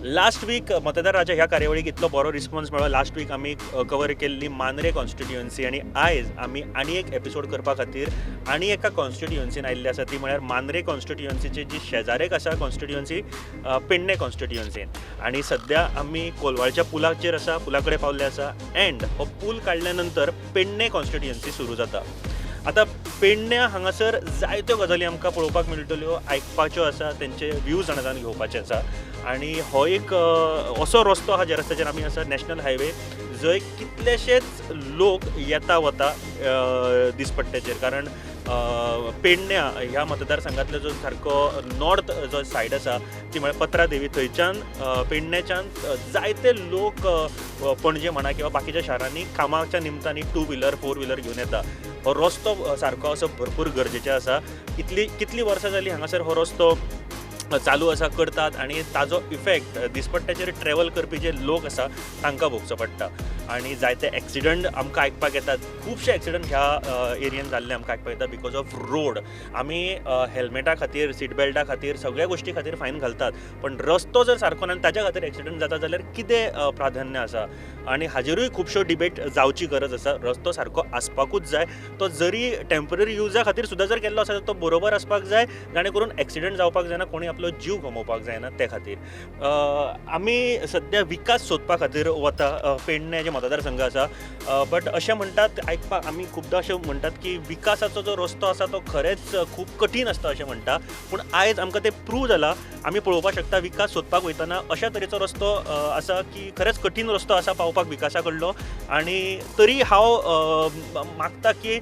Last week मतदार राजा ह्या कार्यावळीक इतलो बरो रिस्पॉन्स मेळ्ळो. लास्ट वीक आमी कवर केल्ली मांद्रे कॉन्स्टिट्युएन्सी आनी आयज आमी आनी एक एपिसोड करपा खातीर आनी एका कॉन्स्टिट्युएन्सीन आयिल्ले आसा, ती म्हळ्यार मांद्रे कॉन्स्टिट्युएन्सीची जी शेजारेक आसा कॉन्स्टिट्युएन्सी, पेडणे कॉन्स्टिट्युएन्सीन. आनी सद्या आमी कोलवाळच्या पुलाचेर आसा, पुला कडेन पावल्ले आसा. एंड हो पूल काडल्या नंतर पेडणे कॉन्स्टिट्युएन्सी सुरू जाता. आतां पेडण्या हांगासर जायत्यो गजाली आमकां पळोवपाक मेळटल्यो, आयकपाच्यो आसा, तेंचे व्यूज जाणा जावन घेवपाचे आसा. आनी हो एक असो रस्तो आहा ज्या रस्त्याचेर आमी आसा, नॅशनल हायवे, जंय कितलेशेच लोक येता वता दिसपट्ट्याचेर. कारण पेडण्या ह्या मतदारसंघातलो जो सारको नॉर्थ जो सायड आसा ती म्हळ्यार पत्रा देवी, थंयच्यान पेडण्याच्यान जायते लोक पणजे म्हणा किंवा बाकीच्या शारांनी कामाच्या निमतांनी टू व्हिलर फोर व्हिलर घेवन येता. हो रस्तो सारको असो भरपूर गरजेचें आसा. इतली कितलीं वर्सां जालीं हांगासर हो रस्तो चालू आसा, करतात आनी ताजो इफेक्ट दिसपट्ट्याचेर ट्रॅवल करपी जे लोक आसा तांकां भोगचो पडटा. आनी जायते एक्सिडंट आमकां आयकपाक येतात, खुबशे एक्सिडंट ह्या एरियन जाल्ले आमकां आयकपाक येता because of road. आमी हेल्मेटा खातीर, सीट बेल्टा खातीर, सगळ्या गोश्टी खातीर फायन घालतात, पण रस्तो जर सारको ना आनी ताज्या खातीर एक्सिडंट जाता जाल्यार कितें प्राधान्य आसा? आनी हाजेरूय खुबश्यो डिबेट जावची गरज आसा. रस्तो सारको आसपाकूच जाय, तो जरी टेंपररी युजा खातीर सुद्दां जर केल्लो आसा तो बरोबर आसपाक जाय, जाणे करून एक्सिडंट जावपाक जायना, कोणी आपलो जीव गमोवपाक जायना. ते खातीर आमी सद्या विकास सोदपा खातीर वता पेडणे जे मतदारसंघ आसा. बट अशें म्हणटात आयकपाक आमी खुबदां अशें म्हणटात की विकासाचो जो रस्तो आसा तो खरेंच खूब कठीण आसता अशें म्हणटा, पूण आयज आमकां तें प्रूव जाला. आमी पळोवपाक शकता विकास सोदपाक वयतना अशा तरेचो रस्तो आसा की खरेंच कठीण रस्तो आसा पावपाक विकासा कडलो. आनी तरी हांव मागता की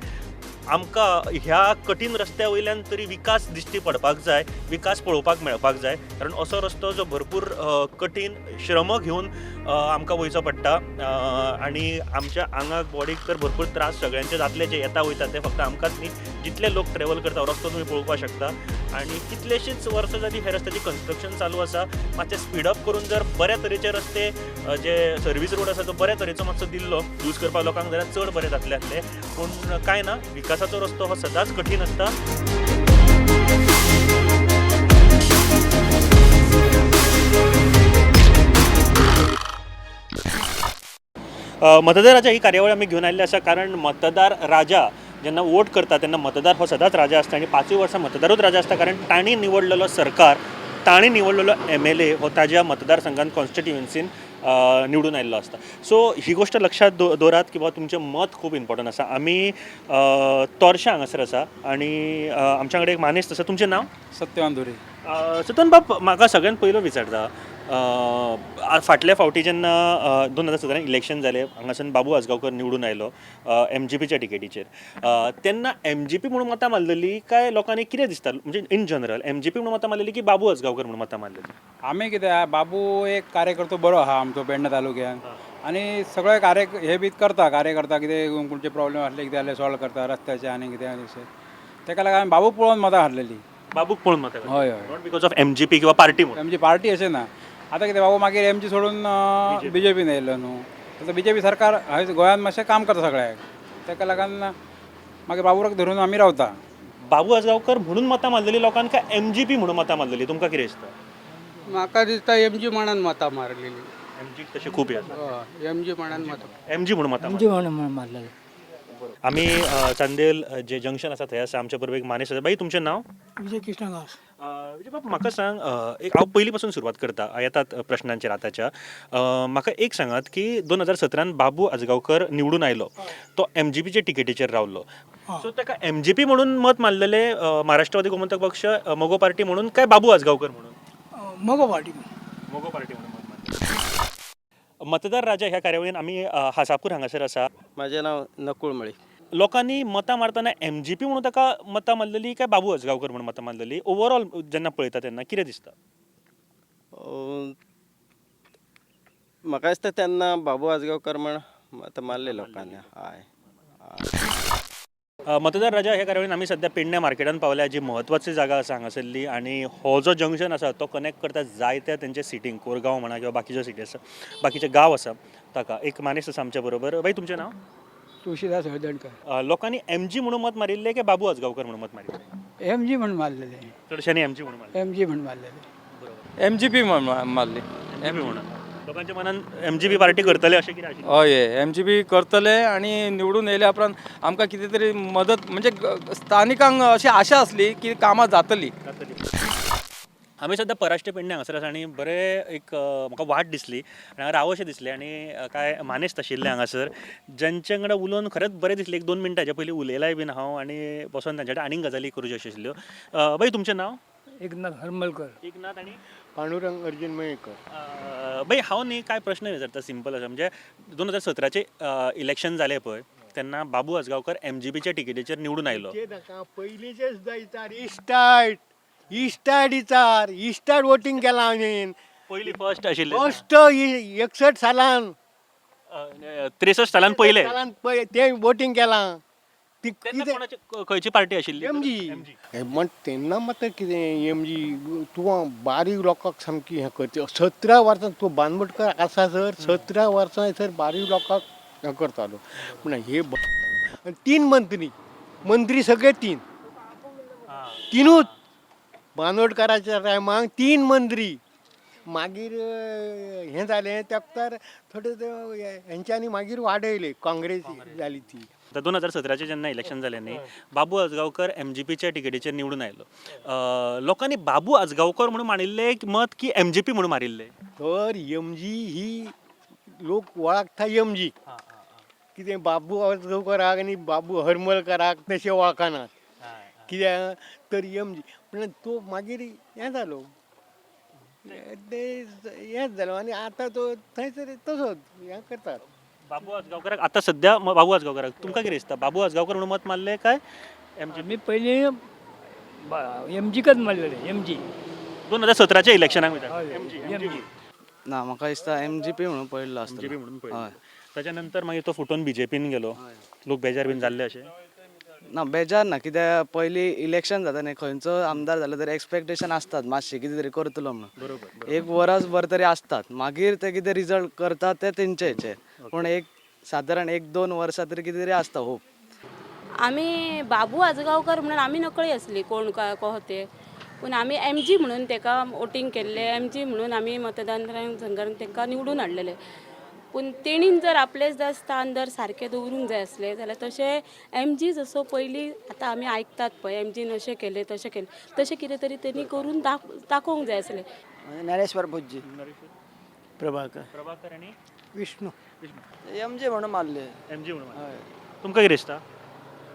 आमकां ह्या कठीण रस्त्या वयल्यान तरी विकास दिश्टी पडपाक जाय, विकास पळोवपाक मेळपाक जाय. कारण असो रस्तो जो भरपूर कठीण श्रम घेवन आमकां वयचो पडटा आनी आमच्या आंगाक बॉडीक तर भरपूर त्रास सगळ्यांचे जातले जे येता वयता, ते फक्त आमकांच न्ही, जितले लोक ट्रॅवल करता रस्तो तुमी पळोवपाक शकता. आनी कितलेशीच वर्सां जाली ह्या रस्त्याची कन्स्ट्रक्शन चालू आसा. मातशें स्पीडअप करून जर बऱ्या तरेचे रस्ते जे सर्वीस रोड आसा तो बऱ्या तरेचो मातसो दिल्लो यूज करपाक लोकांक जाल्यार चड बरें जातलें आसलें. पूण कांय ना, विकासाचो रस्तो हो सदांच कठीण आसता. मतदार राजा ही कार्यावळ आमी घेवन आयिल्ली आसा, कारण मतदार राजा जेन्ना वोट करता तेन्ना मतदार हो सदांच राजा आसता आनी पांचूय वर्सां मतदारूच राजा आसता. कारण तांणी निवडलेलो सरकार, तांणी निवडलेलो MLA हो ताज्या मतदारसंघान कॉन्स्टिट्युएन्सीन निवडून आयिल्लो आसता. सो ही गोश्ट लक्षात दवरात की बाबा तुमचें मत खूब इम्पॉर्टंट आसा. आमी तोरशा हांगासर आसा आनी आमच्या कडेन एक मानेस्त आसा. तुमचें नांव? सत्यवान धुरी. सत्यवान बाब, म्हाका सगळ्यात पयलो विचारता, फाटल्या फावटी जेन्ना 2017 इलेक्शन जालें, हांगासून बाबू आजगांवकर निवडून आयलो MGPच्या टिकेटीचेर, तेन्ना MGP म्हणून मतां मारलेली काय लोकांनी कितें दिसता, म्हणजे इन जनरल MGP म्हणून मतां मारलेली की बाबू आजगांवकर म्हणून मतां मारलेली? आमी कितें, बाबू एक कार्यकर्तो बरो आहा आमचो पेडणे तालुक्यान आनी सगळे कार्य हे बी करता, कार्यकर्ता कितें खंयचे प्रॉब्लेम आसले कितें जाल्यार सॉल्व करता रस्त्याचे आनी कितें अशें. तेका लागून आमी बाबूक पळोवन मतां घातलेली. बाबूक पळोवन मतां? हय हय. Not because of MGP किंवा पार्टी म्हणून? आमची पार्टी अशें ना. आतां कितें बाबू मागीर MG सोडून BJPन येयलो न्हू. आतां BJP सरकार हय गोंयांत मातशें काम करता सगळ्याक, तेका लागून मागीर बाबूक धरून आमी रावता. बाबू आजगांवकर म्हणून मतां मारलेली लोकांक काय MGP म्हणून मतां मारलेली, तुमकां कितें दिसता? म्हाका दिसता MG म्हणून मतां मारलेली. MG तशें खूब हे आसा. हय, MG म्हणून मतां. MG म्हणून मतां. MG म्हणून मारलेले. आमी चांदेल जे जंक्शन आसा थंय आसा. आमच्या बरोबर एक मानेस्त आसा. बाई, तुमचें नांव? विजय कृष्ण गांवस. विजय बाब, म्हाका सांग, एक हांव पयलीं पासून सुरवात करता, येतात प्रश्नांचेर आतांच्या. म्हाका एक सांगात की 2017 बाबू आजगांवकर निवडून आयलो, तो MGPच्या टिकेटीचेर रावलो, सो ताका MGP म्हणून मत मारलेले, महाराष्ट्रवादी गोमंतक पक्ष, मगो पार्टी म्हणून काय बाबू आजगांवकर म्हणून? मगो पार्टी. मगो पार्टी म्हणून मत मारलें. मतदार राजा ह्या कार्यावळीन आमी हासापूर हांगासर आसा. म्हाजें नांव नकूळ मळी. लोकांनी मतां मारतना MGP म्हणून ताका मतां मारलेली काय बाबू आजगांवकर म्हणून मतां मारलेली? ओवरऑल जेन्ना पळयता तेन्ना कितें दिसता? म्हाका दिसता तेन्ना बाबू आजगांवकर म्हण मतां मारली लोकांनी. हय. मतदार राजा ह्या कार्यावळीन आमी सद्या पेडण्या मार्केटान पावल्या, जी म्हत्वाची जागा आसा हांगासरली आनी हो जो जंक्शन आसा तो कनेक्ट करता जायत्या तेंच्या सिटींक, कोरगांव म्हणा किंवा बाकीच्यो सिटी आसा, बाकीचे गांव आसा ताका. एक मानेस्त आसा आमच्या बरोबर. बाई, तुमचें नांव? तुळशीदास हळदणकर. लोकांनी एमजी म्हणून मत मारिल्लें की बाबू आजगांवकर म्हणून मत मारिल्लें? एम जी म्हण मारलेले. चडशांनी एमजी म्हणून मारलें. एम जी म्हण मारलेले. एम जी पी म्हण मारली. एमजीपी म्हणून लोकांच्या मनान एमजीपी पार्टी करतले अशें कितें आशिल्लें? हय, एम जी पी करतले आनी निवडून येयल्या उपरांत आमकां कितें तरी मदत, म्हणजे स्थानिकांक अशी आशा आसली की कामां जातली. आमी सद्या पराश्टे पेडणे हांगासर आसा आनी बरें एक म्हाका वाट दिसली आनी हांगा रावशें दिसलें आनी कांय मानेस्त आशिल्ले हांगासर ज्यांचे वांगडा उलोवन खरेंच बरें दिसलें. एक दोन मिनटां हाच्या पयलीं उलयलाय बीन हांव आनी बसोन तांचे कडेन आनीक गजाली करूच्यो अश्यो आशिल्ल्यो. बाई, तुमचें नांव? एकनाथ हरमलकर. एकनाथ आनी? पांडुरंग अर्जुन मयेकर. बाई, हांव न्ही कांय प्रश्न विचारता, सिंपल आसा. म्हणजे 2017चें इलेक्शन जालें पळय, तेन्ना बाबू आजगांवकर एमजीपीच्या टिकेटीचेर निवडून आयलो. ते नाका, पयलींचे सुद्दां विचार, इस्टार्ट इस्टार्ट विचार, इस्टार्ट वोटींग केलां हांवें. पयली फर्स्ट आशिल्ले. फस्ट 61 सालान. 63 सालान पयले. सालान पळय तें वोटींग केलां ती. तेन्ना कोणाची, खंयची पार्टी आशिल्ली? एम जी म्हण तेन्ना मात कितें एम जी तूं बारीक लोकांक सामकी हें करता. 17 वर्सां तूं बानबोटकर आसा सर, 17 वर्सां सर बारीक लोकांक हें करतालो. पूण हे तीन मंत्री, मंत्री सगळे तीन, तिनूच बानोडकाराच्या टायमाक तीन मंत्री. मागीर हें जालें त्या वखतार थोडे ते हेंच्यांनी मागीर वाडयले, काँग्रेस जाली ती. आतां 2017चें जेन्ना इलेक्शन जालें न्ही, बाबू आजगांवकर एमजीपीच्या टिकेटीचेर निवडून आयलो. लोकांनी बाबू आजगांवकर म्हणून मारिल्लें मत की एमजीपी म्हणून मारिल्लें? तर एम जी ही लोक वळखता एम जी, कितें बाबू आजगांवकराक आनी बाबू हरमलकराक तशें वळखनात कित्याक तर एम जी. पूण तो मागीर हें जालो, ते हेंच जालो आनी आतां तो थंयसर तसोच हें करतात. बाबू आजगांवकराक आतां सद्या बाबू आजगांवकराक तुमकां कितें दिसता, बाबू आजगांवकर म्हणून मत मारलें काय एमजीपी? आमी पयलीं एम जीकच मारलेले, एम जी. 2017च्या इलेक्शनाक विचार. M G. ना, म्हाका दिसता एम जी पी म्हणून पळयल्लो एमजीपी आसतलो. म्हणून पळयल्लें. ताच्या नंतर मागीर तो फुटोन बीजेपीन गेलो, लोक बेजार बीन जाल्ले अशें? ना, बेजार ना, कित्याक पयलीं इलेक्शन जाता न्ही, खंयचो आमदार जालो तरी एक्सपेक्टेशन आसतात मातशें कितें तरी करतलो म्हणून. एक वरस भर तरी आसतात, मागीर ते कितें रिजल्ट करतात ते तेंचे हेचेर, पूण एक सादारण एक दोन वर्सां तरी कितें तरी आसता होप. आमी बाबू आजगांवकर म्हणून आमी नकळी आसली कोण काय कोहो ते, पूण आमी एम जी म्हणून तेका वोटींग केल्लें, एम जी म्हणून आमी मतदान संघान तांकां निवडून हाडलेले. पूण तेणीन जर आपलें जर स्थान जर सारकें दवरूंक जाय आसलें जाल्यार तशें एम जी जसो पयलीं आतां आमी आयकतात पळय एम जीन अशें केलें तशें केलें, तशें कितें तरी तेणी करून दाखोवंक जाय आसलें. नरेश्वर भुज्जी. प्रभाकर. प्रभाकर आनी? विष्णू. एम जे म्हणून मारले. एमजी म्हणून मारलें. तुमकां कितें दिसता?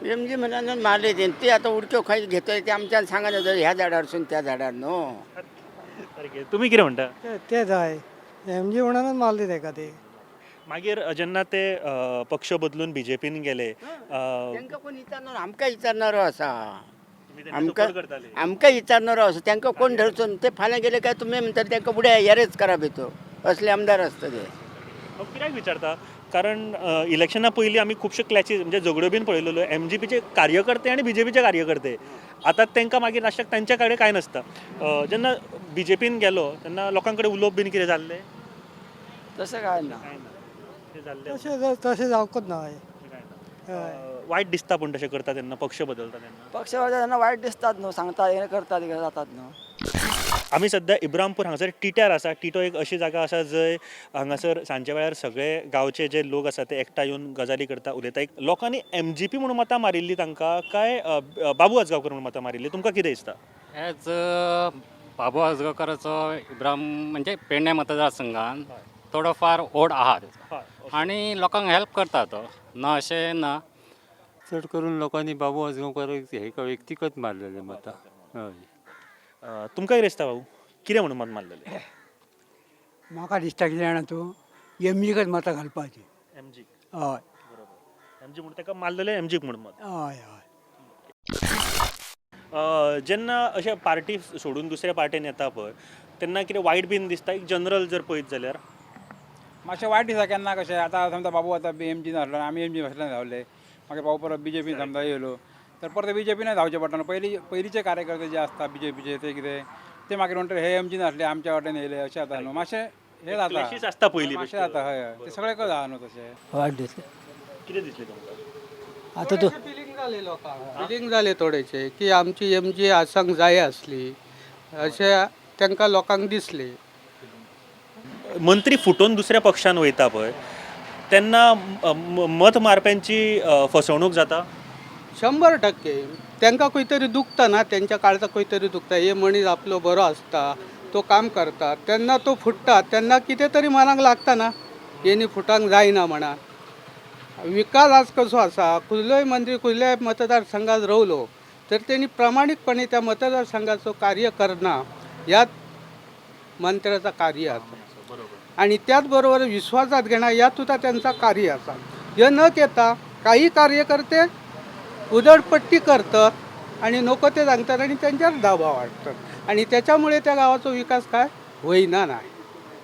एम जी म्हणून मारले ते, ते आता उडक्यो खंय घेतले ते आमच्यान सांगा ह्या झाडारसून त्या झाडार न्हू. सारकें. तुमी कितें म्हणटा? ते जाय एम जी म्हणूनच मारले तेका ते. मागीर जेन्ना ते पक्ष बदलून बीजेपीन गेले, तांकां कोण विचारणार? आमकां विचारणारो आसा. तुमी तेन्ना आमकां support करताले. आमकां विचारणारो आसा, तांकां कोण धरचो? ते फाल्यां गेले काय तुमी म्हणटात तांकां उड्या येरेच करा भितर, असले आमदार आसता ते. हांव कित्याक विचारता, कारण इलेक्शना पयलीं आमी खुबशे क्लॅचीस म्हणजे झगड्यो बीन पळयलेल्यो, एमजीपीचे कार्यकर्ते आनी बीजेपीचे कार्यकर्ते. आतां तांकां मागीर लास्टाक तांच्या कडेन कांय नासता. जेन्ना बीजेपीन गेलो तेन्ना लोकां कडेन उलोवप बीन कितें जाल्लें? तशें काय ना. कांय ना, तें जाल्लें? तशें तशें जावकूच ना. कांय ना. वायट दिसता पूण तशें करता तेन्ना, पक्ष बदलता तेन्ना? पक्ष तेन्ना वायट दिसतात न्हू, सांगता हें करतात जातात न्हू. आमी सद्या इब्रामपूर हांगासर टिट्यार आसा. टिटो एक अशी जागा आसा जंय हांगासर सांजच्या वेळार सगळे गांवचे जे लोक आसा ते एकठांय येवन गजाली करता, उलयता. एक लोकांनी एमजीपी म्हणून मतां मारिल्ली तांकां काय बाबू आजगांवकर म्हणून मतां मारिल्ली, तुमकां कितें दिसता? एज बाबू आजगांवकाराचो इब्राम म्हणजे पेडणे मतदारसंघान थोडो फार ओड आहा तेचो आनी लोकांक हेल्प करता तो, ना अशें ना. चड करून लोकांनी बाबू आजगांवकाराक हेका व्यक्तिगत मारलेले मतां. हय. तुमकां कितें दिसता भाऊ, कितें म्हणून मत मारलेलें? म्हाका दिसता कितें जाणा तूं, एम जीकच मतां घालपाची. एमजी? हय. बरोबर, एमजी म्हणून ताका मारलेलें, एमजीक म्हणून मत. हय हय. जेन्ना अशें पार्टी सोडून दुसऱ्या पार्टीन येता पळय तेन्ना कितें वायट बीन दिसता, एक जनरल जर पळयत जाल्यार? मातशें वायट दिसता केन्ना कशें आतां समजा बाबू आतां एम जीन आसलो आमी एम जी फाटल्यान धांवले, मागीर बाबू परत बी जे पीन समजा येयलो तर परत बी जे पीनच धांवचें पडटा न्हू. पयलीं पयलींचे कार्यकर्ते जे आसता बी जे पीचे ते कितें ते मागीर म्हणटा हे एम जीन आसले आमच्या वाटेन येयले अशें जाता न्हू, मातशें हें जाता, Clashes आसता पयलीं मातशें जाता, हय हय, ते सगळें जाता न्हू तशें. वायट दिसलें. कितें दिसलें तुमकां? आतां तूं फिलिंग जाले लोकांक, फिलिंग जाले थोडेशे की आमची एम जी आसंक जाय आसली अशें तांकां लोकांक दिसलें. मंत्री फुटोवन दुसऱ्या पक्षान वयता पळय तेन्ना मत मारप्यांची फसवणूक जाता. 100% तांकां खंय तरी दुखता ना, तेंच्या काळजाक खंय तरी दुखता. हे मनीस आपलो बरो आसता, तो काम करता, तेन्ना तो फुट्टा तेन्ना कितें तरी मनाक लागता ना, हेणी फुटांक जायना म्हणा. विकास आज कसो आसा, कुर्लेय मंत्री कुर्ल्याय मतदारसंघात रावलो तर तेणी प्रामाणीकपणे त्या मतदारसंघाचो कार्य करना ह्यात मंत्र्याचा कार्य आसा, आणि त्याचबरोबर विश्वासात घेणं यात सुद्धा त्यांचा कार्य आसा. हे न घेता काही कार्यकर्ते उधळपट्टी करतात आणि नको ते सांगतात आणि त्यांच्यावर दबाव वाढतात आणि त्याच्यामुळे त्या गावाचो विकास काय होईना नाही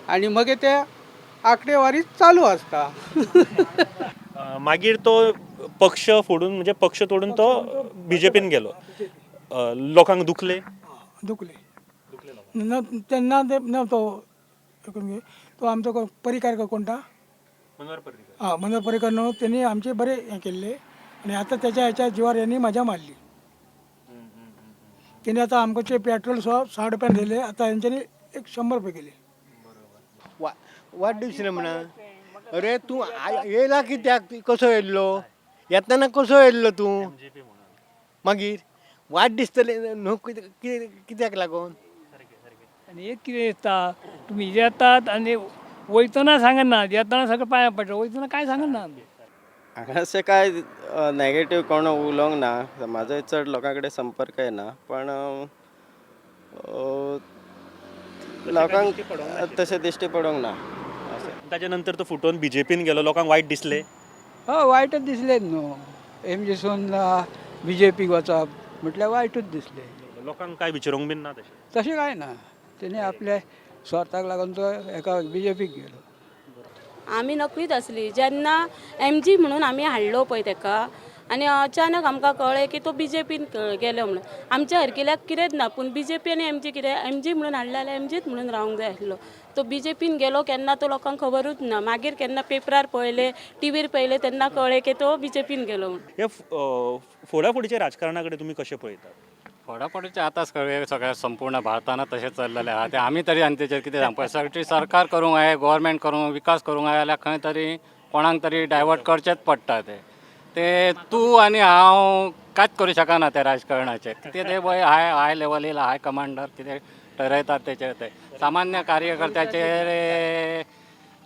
आणि मग ते आकडेवारी चालू असता. मागीर तो पक्ष फोडून, म्हणजे पक्ष तोडून तो बीजेपीन गेलो, लोकांक दुखले. दुखले न तेन्ना ते न तो तो आमचो कोण परिकार कोणता हां मनोहर पर्रीकर न्हू, तेणी आमचे बरे हें केल्ले आनी आतां तेच्या हेच्या जिवार हेणी मजा मारली. तेणी आतां आमकां पेट्रोल 60 रुपयान दिले, आतां हेंच्यांनी 100 रुपया केले. वाट दिसना म्हणा, अरे तूं येयला कित्याक, कसो येयल्लो, येतना कसो येयल्लो तूं, मागीर वाट दिसतली न्हू कित्याक लागून. आनी एक कितें दिसता, तुमी येतात आनी वयतना सांगनात, येतना सगळें पांयां पडटा, वयतना कांय सांगनात. हांगासर कांय नॅगेटीव कोण उलोवंक ना, म्हाजोय चड लोकां कडेन संपर्क येना, पण लोकांक तशें दिश्टी पडूंक ना. ताच्या नंतर तो फुटोवन बीजेपीन गेलो, लोकांक वायट दिसले. हय वायटच दिसलें न्हू, M G soon B J पीक वचप म्हटल्यार वायटूच दिसलें. लोकांक काय विचारूंक बीन ना तशें? तशें कांय ना, तेणी आपल्या स्वार्थाक लागून तो एका बी जे पीक गेलो. आमी नकळीत आसली जेन्ना एम जी म्हणून आमी हाडलो पळय तेका, आनी अचानक आमकां कळ्ळें की तो बी जे पीन गेलो म्हणून. आमच्या हरकिल्याक कितेंच ना, पूण बी जे पी आनी एम जी कितें, एम जी म्हणून हाडलें जाल्यार एम जीच म्हणून रावंक जाय आसलो. तो बी जे पीन गेलो केन्ना तो लोकांक खबरूच ना, मागीर केन्ना पेपरार पळयलें, टिवीर पळयलें तेन्ना कळ्ळें की तो बी जे पीन गेलो म्हणून. हे फोडाफोडीच्या राजकारणा कडेन तुमी कशें पळयतात? फोडाफोडीचें आतां सगळें सगळ्या संपूर्ण भारतान तशें चल्लेलें आहा, तें आमी तरी आनी तेचेर कितें सांगपा, सगळी सरकार करूंक जाय, गोवोरमेंट करूंक, विकास करूंक जाय जाल्यार खंय तरी कोणाक तरी डायवर्ट करचेंच पडटा. तें ते तूं आनी हांव कांयच करूं शकना त्या राजकारणाचेर, कितें ते पळय हाय हाय लेवलीर हाय कमांडर कितें ठरयतात तेचेर, ते सामान्य कार्यकर्त्याचेर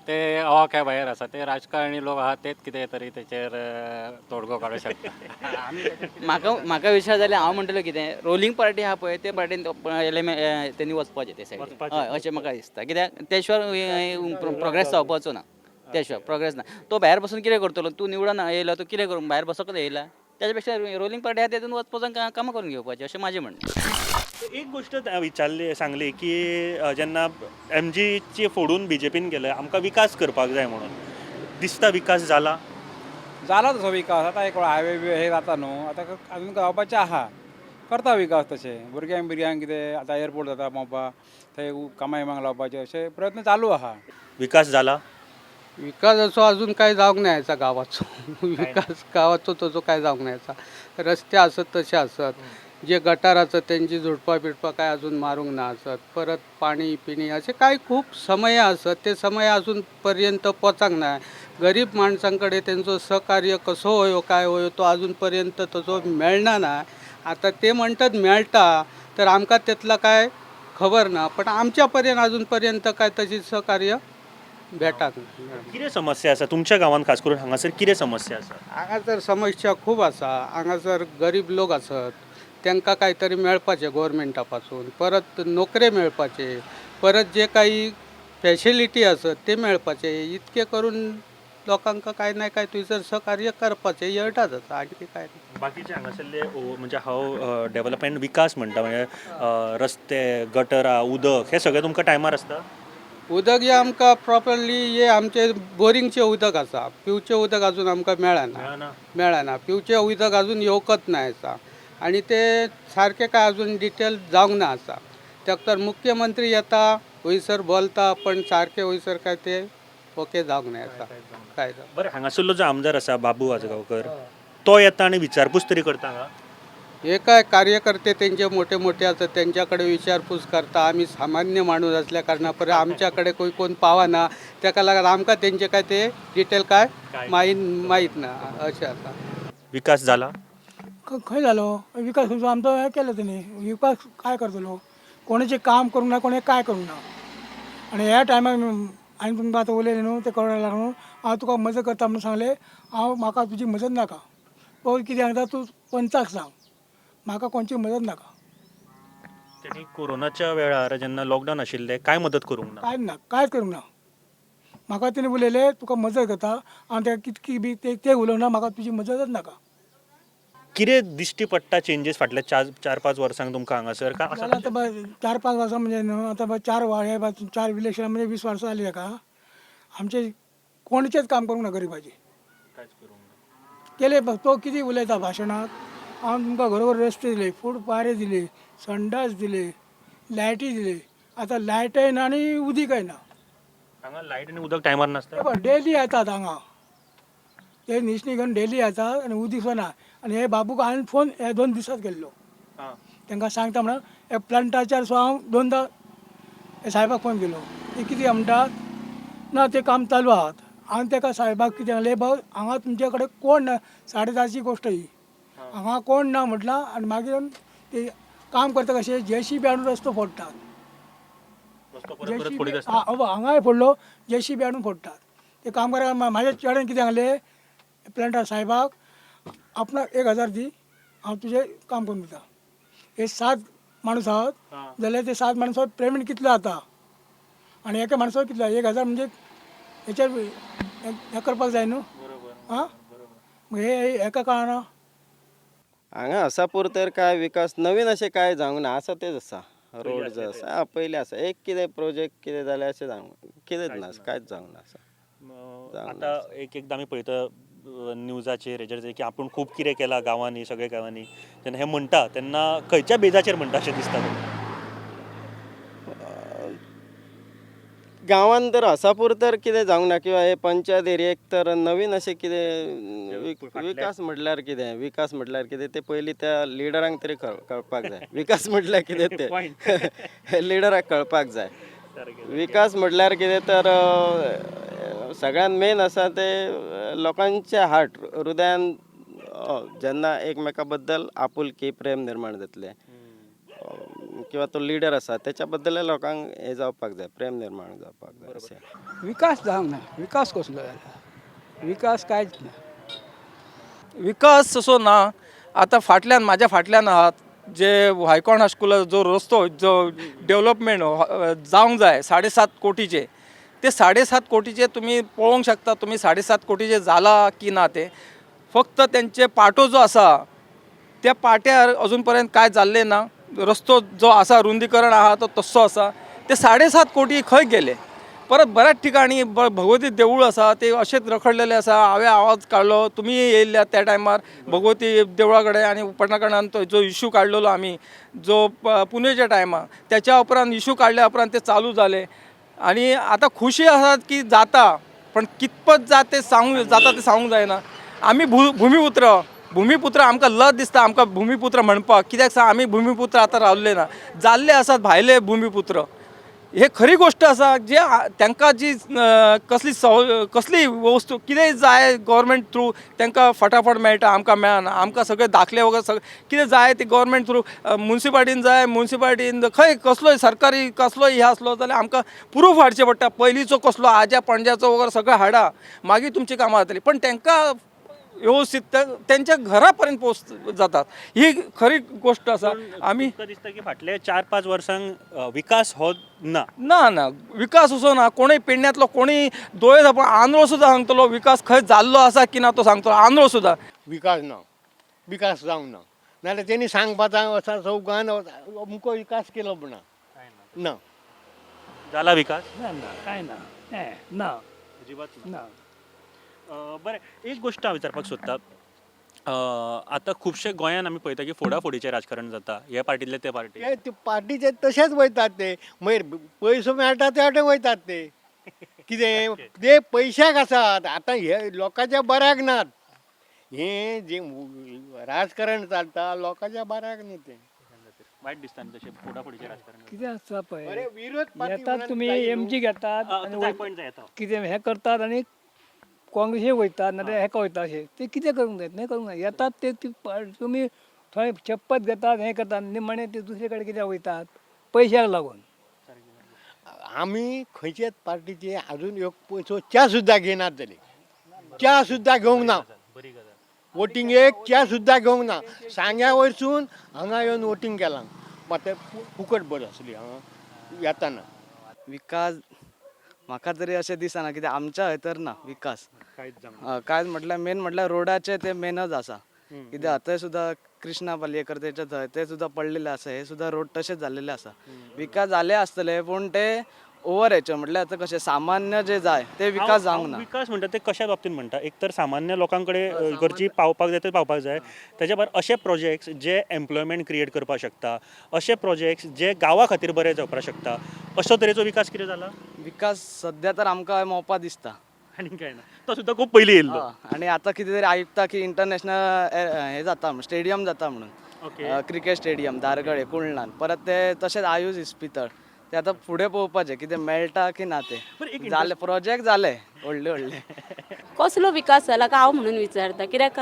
ते अवाक्या भायर आसा. ते राजकारणी लोक आहा तेच कितें तरी तेचेर तोडगो काडूंक शकता. म्हाका म्हाका विचार जाल्यार हांव म्हणटलो कितें, रोलिंग पार्टी आहा पळय ते पार्टीन तेणी वचपाचें ते सायडीन, हय अशें म्हाका दिसता. कित्याक ते शिवाय प्रोग्रेस जावपाचो ना, त्या शिवाय प्रोग्रेस ना. तो भायर बसून कितें करतलो, तूं निवडून येयलो तूं कितें करूं, भायर बसकच येयला. त्याच्या पेक्षा रोलिंग पार्टी आहा तेतून वचपाचो कामां करून घेवपाचें अशें म्हाजें म्हणणें. एक गोश्ट विचारली सांगली की जेन्ना एम जीची फोडून बी जे पीन गेले आमकां विकास करपाक जाय म्हणून, दिसता विकास जाला? जाला तसो विकास, आतां एक हायवे बी हे जाता न्हू, आतां अजून जावपाचें आहा, करता विकास तशें. भुरग्यांक बिरग्यांक कितें आतां एअरपोर्ट जाता मोपा, थंय कामां बिमांक लावपाचे अशे प्रयत्न चालू आहा. विकास जाला? विकास असो अजून काय जावंक नाही याचा गावाचो विकास गावाचो तसो काय जावंक नाही याचा. रस्ते आसत तशे आसत, जे गटार आसत त्यांची झुडपां बिडपां काय अजून मारूंक ना आसत, परत पाणी पिणी असे काय खूप समय आसत ते समय अजून पर्यंत पोचांक ना. गरीब माणसांकडे त्यांचो सहकार्य कसो होयो काय होयो तो अजून पर्यंत तसो मेळना ना. आता ते म्हणतात मेळटा तर आमकां तेतला काय खबर ना, पण आमच्या पर्यंत अजून पर्यंत काय तशी सहकार्य भेटाक ना. कितें समस्या आसा तुमच्या गांवांत, खास करून हांगासर कितें समस्या आसा? हांगासर समस्या खूब आसा. हांगासर गरीब लोक आसत तांकां काय तरी मेळपाचें गोवोरमेंटा पासून, परत नोकरे मेळपाचे, परत जे काही फॅसिलिटी आसत ते मेळपाचे, इतके करून लोकांक काय ना काय थंयसर सहकार्य करपाचें येळटाच आसा, आणकी काय ना. बाकीचे हांगासरले म्हणजे हांव डेवलपमेंट विकास म्हणटा, म्हणजे रस्ते, गटरां, उदक हे सगळें तुमकां टायमार आसता? उदक हें आमकां प्रोपरली हे आमचे बोरिंगचें उदक आसा, पिवचें उदक अजून आमकां मेळना मेळना. पिवचें उदक अजून येवकच ना आसा आनी ते सारकें काय अजून डिटेल जावंक ना आसा. ताका तर मुख्यमंत्री येता वयसर बोलता, पण सारकें वयसर काय ते ओके जावंक ना आसा काय. बरें, हांगासरलो जो आमदार आसा बाबू आजगांवकर तो येता आनी विचारपूस तरी करता हांगा? हे काय कार्यकर्ते तेंचे मोठे मोठे आसा, तेंच्या कडेन विचारपूस करता. आमी सामान्य माणूस असल्या कारणा परत आमच्या कडेन कोण कोण पावना, तेका लागून आमकां तेंचे काय ते डिटेल काय माहीत माहीत ना अशें आसा. विकास जाला? खंय जालो विकास? खंयचो आमचो हें केलो तेणी विकास? काय करतलो? कोणाचें काम करूंक ना, कोणें काय करूंक ना. आनी ह्या टायमार हांवें तुमकां आतां उलयलें न्हू, तें कळोंक लागलो. हांव तुका मदत करता म्हणून सांगलें. हांव म्हाका तुजी मदत नाका. तो कितें सांगता, तूं पंचाक सांग, म्हाका कोणची मदत नाका. तेणी कोरोनाच्या वेळार जेन्ना लॉकडावन आशिल्लें काय मदत करूंक ना? कांय ना, कांयच करूंक ना. म्हाका तेणी उलयलें तुका मदत करता. हांव तेका कितकी बी ते उलोवंक ना. म्हाका तुजी मदतच नाका. कितें दिश्टी पडटा चेंजीस फाटल्या 4-5 वर्सांक तुमकां हांगासर काय आसा? जाल्यार आतां 4-5 वर्सां म्हणजे न्हू आतां चार हे चार इलेक्शनां म्हणजे 20 वर्सां जालीं ताका. आमचें कोणाचेंच काम करूंक ना गरिबाचें. केले तो कितें उलयता भाशणांत, हांव तुमकां घरोघर रस्ते दिले, फूड पारे दिले, संडास दिले, लायटी दिले. आतां लायटय ना आनी उदीकय ना. हांगा लायट आनी उदक टायमार नासता? डेली येतात हांगा ते निशणी घेवन, डेली येतात आनी उदीक सुद्दां ना. आनी हे बाबूक हांवें फोन हे 2 दिसांत केल्लो, तांकां सांगता म्हणून. हे प्लांटाचेर सुद्दां हांव 2दां हे साहेबाक फोन केलो. ते कितें म्हणटात, ना ते काम चालू आहात. हांवें ताका साहेबाक कितें सांगलें, बाबा हांगा तुमचे कडेन कोण ना, 10:30ची गोश्ट ही, हांगा कोण ना म्हटलां. आनी मागीर ते काम करता कशें, जेसीबी हाडून रस्तो फोडटात. हांगाय फोडलो, जेसीबी हाडून फोडटात ते कामगारांक. म्हाज्या चेड्यान कितें सांगलें प्लांटा साहेबाक, आपणाक 1000 दी, हांव तुजें काम करून दिता. हे 7 माणूस आहात जाल्यार ते 7 माणसां पेमेंट कितलो जाता आनी एका माणसाक कितलो? 1000 म्हणजे हेचेर हें करपाक जाय न्हू. आं, हे हेका कळना. हांगा हसापूर तर काय विकास नवीन अशें काय जावंक ना, आसा तेच आसा. रोड जो आसा पयलीं आसा, एक कितें प्रोजेक्ट कितें जालें अशें जावंक कितेंच ना, कांयच जावंक ना. आतां एक एकदां आमी पळयता न्यूजाचेर हेजेर की आपूण खूब कितें केलां गांवांनी, सगळ्या गांवांनी, तेन्ना हें म्हणटा तेन्ना खंयच्या बेजाचेर म्हणटा अशें दिसता तुमकां? गांवांत तर हसापूर तर कितें जावंक ना, किंवा हे पंचायत एरियेक तर नवीन अशें कितें विकास म्हटल्यार कितें, विकास म्हटल्यार कितें तें पयलीं त्या लिडरांक तरी कळपाक जाय. विकास म्हटल्यार कितें तें लिडराक कळपाक जाय. विकास म्हटल्यार कितें तर सगळ्यांत मेन आसा तें लोकांचे हार्ट, हृदयान जेन्ना एकमेका बद्दल आपुलकी प्रेम निर्माण जातलें, किंवा तो लिडर आसा त्याच्या बद्दल लोकांक हें जावपाक जाय, प्रेम निर्माण जावपाक जाय. अशें विकास जावंक ना. विकास कसलो जाला? विकास कांयच ना. विकास असो ना. आतां फाटल्यान म्हाज्या फाटल्यान आहात जे हायकॉर्न हायस्कुला जो रस्तो जो डेवलपमेंट जावंक जाय 7.5 कोटीचे, ते 7.5 कोटीचे तुमी पळोवंक शकता तुमी 7.5 कोटीचे जाला की ना ते. फक्त तेंचे पाटो जो आसा त्या पाट्यार अजून पर्यंत कांय जाल्लें ना. रस्तो जो आसा रुंदीकरण आहा तो तस्सो आसा. ते 7.5 कोटी खंय गेले? परत बऱ्याच ठिकाणी भगवती देवूळ आसा ते अशेंच रखडलेले आसा. हांवें आवाज काडलो, तुमी येयल्ले त्या टायमार भगवती देवळा कडेन आनी उपरणा कडल्यान तो जो इशू काडलेलो आमी जो पुनेच्या टायमार, त्याच्या उपरांत इशू काडल्या उपरांत ते चालू जाले आनी आतां खुशी आसात की जाता, पण कितपत जाता ते सांगूंक जाता ते सांगूंक जायना. आमी भुमिपुत्र, भुमिपुत्र आमकां लज दिसता आमकां भुमिपुत्र म्हणपाक, कित्याक सांग आमी भुमिपुत्र आतां रावल्ले ना, जाल्ले आसात भायले भुमिपुत्र. हे खरी गोश्ट आसा जे तांकां जी कसली कसली वस्तू कितेंय जाय गव्हर्मेंट थ्रू तांकां फटाफट मेळटा, आमकां मेळना. आमकां सगळे दाखले वगैरे सगळे कितें जाय ते गव्हर्मेंट थ्रू, मुन्सिपाल्टीन जाय, मुन्सिपाल्टीन खंय कसलोय सरकारी कसलोय हे आसलो जाल्यार आमकां प्रूफ हाडचें पडटा, पयलींचो कसलो आज्या पणज्याचो वगैरे सगळें हाडा, मागीर तुमचीं कामां जातलीं. पण तांकां व्यवस्थित त्यांच्या घरा पर्यंत पोच जातात, ही खरी गोष्ट आसा. आमी दिसता की फाटले 4-5 वर्सांक विकास हो ना ना ना विकास असो ना. कोणूय पेडण्यांतलो कोणूय दोळे धांपून आंधळो सुद्दां सांगतलो विकास खंय जाल्लो आसा की ना तो सांगतलो आंधळो सुद्दां. विकास ना, विकास जावंक ना, नाल्यार तेणी सांगपाचा वचा चौगान अमको विकास केलो म्हणा ना. जाला विकास? ना ना, कांय ना. हें ना. अजिबात ना. बरें, एक गोश्ट हांव विचारपाक सोदतां. आतां खुबशे गोंयान आमी पळयता की फोडाफोडीचें राजकारण जाता, हे पार्टींतले ते पार्टी. ते पार्टीचे तशेच वयतात ते, मागीर पयसो मेळटा ते वाटेन वयतात ते. कितें ते पयशाक आसात आतां, हे लोकांच्या बऱ्याक नात. हे जे राजकारण चलता लोकांच्या बऱ्याक न्ही तें. वायट दिसता न्ही तशें फोडाफोडीचें राजकारण. कितें आसता पळय, अरे विरोध पार्टी येतात म्हणून तुमी जाय न्हू. एमजी घेतात आनी तुजो पॉयंट जाय येता. कितें हें करतात आनी काँग्रेसीक वयतात, नाजाल्यार हेका वयता. अशें ते कितें करूंक जाय? तें करूंक जाय. येतात ते तुमी थंय शपथ घेतात, हें करतात, निमाणें ते दुसरे कडेन कित्याक वयतात? पयशाक लागून. आमी खंयचेच पार्टीचे अजून एक पयसो च्या सुद्दां घेयनात जाले, च्या सुद्दां घेवंक ना. बरी गजाल. वोटींग एक च्या सुद्दां घेवंक ना. सांग्या वयरसून हांगा येवन वोटींग केलां, मात फुकट बस आसली हांगा येताना. विकास म्हाका तरी अशें दिसना, कित्याक आमच्या हय तर ना विकास. कांयच जावंक हय, कांयच म्हटल्यार मेन म्हटल्यार रोडाचे ते मेनच आसा. कित्याक थंय सुद्दां कृष्णा पालयेकर तेच्या थंय ते सुद्दां पडलेले आसा, हे सुद्दां रोड तशेंच जाल्लेले आसा. विकास जाले आसतले पूण ते ओवर हेचे म्हटल्यार आतां कशें सामान्य जे जाय ते विकास जावंक ना. विकास म्हणटा ते कशा बाबतींत म्हणटा? एक तर सामान्य लोकां कडेन गरजी पावपाक जाय ते पावपाक जाय, तेच्या भायर अशे प्रोजेक्ट्स जे एम्प्लॉयमेंट क्रिएट करपाक शकता, अशे प्रोजेक्ट्स जे गांवा खातीर बरे जावपाक शकता, असो तरेचो विकास कितें जाला? विकास सद्या तर आमकां मोपा दिसता. आनी काय ना? तो सुद्दां खूब पयलीं येयल्लो. आनी आतां कितें तरी आयकता की इंटरनॅशनल हें जाता म्हणून, स्टेडियम जाता म्हणून, क्रिकेट स्टेडियम धारगळे कुर्लान. परत ते तशेंच आयुष इस्पितळ ते आतां फुडें पळोवपाचें कितें मेळटा की ना. ते जाले प्रोजेक्ट जाले व्हडले व्हडले. कसलो विकास जाला काय हांव म्हणून विचारता. कित्याक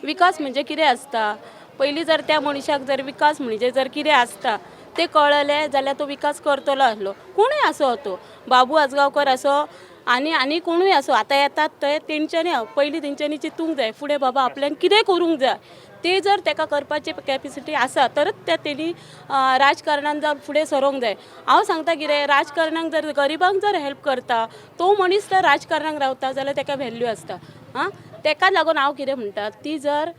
विकास म्हणजे कितें आसता? पयलीं जर त्या मनशाक जर विकास म्हणजे जर कितें आसता तें कळलें जाल्यार तो विकास करतलो आसलो. कोणूय आसो, तो बाबू आजगांवकर आसो आनी आनी कोणूय आसो, आतां येतात ते तेंच्यांनी पयलीं तेंच्यांनी चिंतूंक जाय फुडें बाबा आपल्यान कितें करूंक जाय ते. जर तेका करपाची कॅपिसिटी आसा तरच त्या तेणी राजकारणान जावन फुडें सरोंक जाय. हांव सांगता कितें, राजकारणाक जर गरिबांक जर हेल्प करता तो मनीस जर राजकारणाक रावता जाल्यार तेका व्हॅल्यू आसता. आं, तेका लागून हांव कितें म्हणटा, ती जर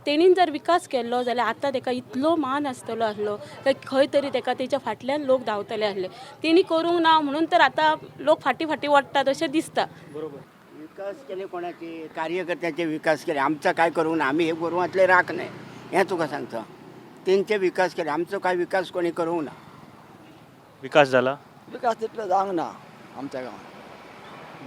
तेणीन जर विकास केल्लो जाल्यार आतां तेका इतलो मान आसतलो आसलो काय खंय तरी तेका तेच्या फाटल्यान लोक धांवतले आसले. तेणी करूंक ना म्हणून तर आतां लोक फाटीं फाटीं ओडटात अशें दिसता. बरोबर. विकास केले कोणाचे? कार्यकर्त्याचे विकास केले, आमचा काय करूंक ना. आमी हे गोरवांतले राख न्हय, हें तुका सांगता. तेंचे विकास केले, आमचो काय विकास कोणी करूंक ना. विकास जाला? विकास तितलो जावंक ना आमच्या गांवांत.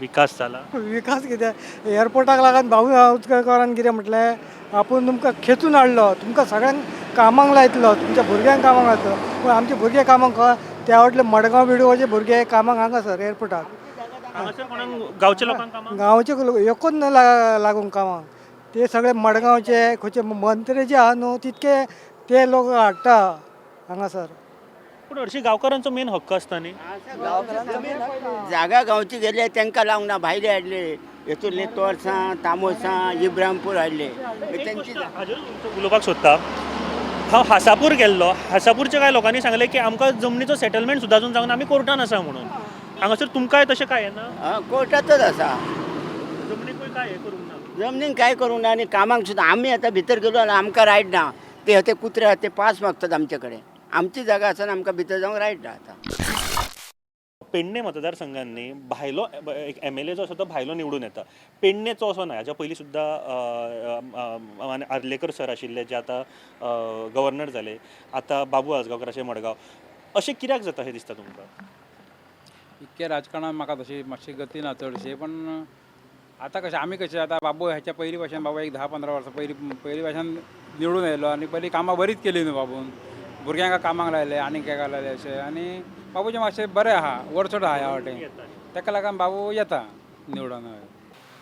विकास जाला? विकास कितें, एअरपोर्टाक लागून बाबू आजगांवकारान कितें म्हटलें, आपूण तुमकां खेचून हाडलो, तुमकां सगळ्यांक कामाक लायतलो, तुमच्या भुरग्यांक कामाक लायतलो. पूण आमचे भुरगे कामाक खंय? त्या वाटले मडगांव बिडगांवचे भुरगे कामाक हांगासर एअरपोर्टाक. हांगासर कोणाक गांवच्या लोकांक कामाक? गांवचे लोक एकूच ना लागूंक कामाक. ते सगळे मडगांवचे खंयचे मंत्री जे आहा न्हू तितके ते लोक हाडटा हांगासर. पूण हरशीं गांवकारांचो मेन हक्क आसता न्ही. जागा गांवची गेले तांकां लावंक ना, भायले हाडले, हेतूंतले तोरसां तामोसां इब्रामपूर हाडले तेंची. हाजेर उलोवपाक सोदता. हांव हासापूर गेल्लो. हासापूरच्या कांय लोकांनी सांगलें की आमकां जमनीचो सेटलमेंट सुद्दां अजून जावंक ना, आमी कोर्टान आसा म्हणून. हांगासर तुमकांय तशें काय येना? कोर्टातच आसा. जमनीकूय काय हें करूंक ना? जमनीन काय करूंक ना आनी कामाक सुद्दां आमी आतां भितर गेलो जाल्यार आमकां रायट ना. ते ते कुत्रे आहा ते पास मागतात आमचे कडेन. आमची जागा आसा आमकां भितर जावंक रायट ना आतां. पेडणे मतदारसंघांनी भायलो एक एमएलए जो आसा तो भायलो निवडून येता, पेडणेचो असो ना. हाच्या पयलीं सुद्दां आर्लेकर सर आशिल्ले जे आतां गव्हर्नर जाले, आतां बाबू आजगांवकर अशें मडगांव. अशें कित्याक जाता अशें दिसता तुमकां? इतकें राजकारणान म्हाका तशी मातशी गती ना चडशी, पण आतां कशें आमी कशें आतां बाबू ह्याच्या पयलीं भाशेन, बाबू एक 10-15 वर्सां पयलीं भाशेन निवडून आयलो आनी पयलीं कामां बरीच केली न्हू बाबून, भुरग्यांक कामाक लायले आनी केका लायले अशें. आनी बाबूचें मातशें बरें आहा, वरचड आहा ह्या वाटेन, तेका लागून बाबू येता निवडून.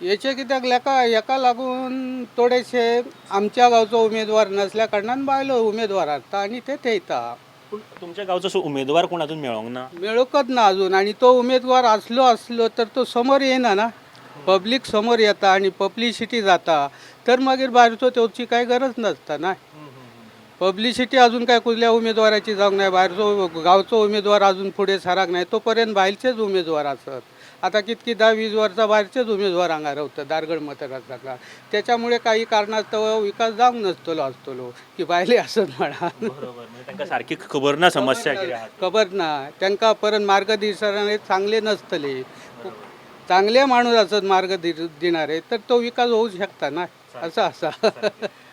हेचे कित्याक लेका हेका लागून थोडेशे आमच्या गांवचो उमेदवार नासल्या कारणान बायलो उमेदवार हाडटा आनी ते थेयता. पूण तुमच्या गांवचो असो उमेदवार कोण अजून मेळोंक ना? मेळूंकच ना अजून. आनी तो उमेदवार आसलो आसलो तर तो समोर येयना ना, पब्लीक समोर येता आनी पब्लिसिटी जाता तर मागीर भायरचो तेवची कांय गरज नासता ना. पब्लिसिटी अजून काय कुठल्या उमेदवाराची जावंक नाय, भायरचो गांवचो उमेदवार अजून फुडें सराक नाय, तो पर्यंत भायरचेच उमेदवार आसत. आतां कितकी 10-20 वर्सां भायरचेच उमेदवार हांगा रावता दारगड मतदारसंघात. त्याच्यामुळे काही कारणास्तव विकास जावंक नासतलो आसतलो की भायले आसत म्हणा. बरोबर, म्हणजे तांकां सारकी खबर ना समस्या कितें आहा. खबर ना तांकां, परत मार्गदर्शनाने चांगले नसतले. चांगले माणूस असत मार्ग दिणारे तर तो विकास होऊ शकता ना, असं आसा.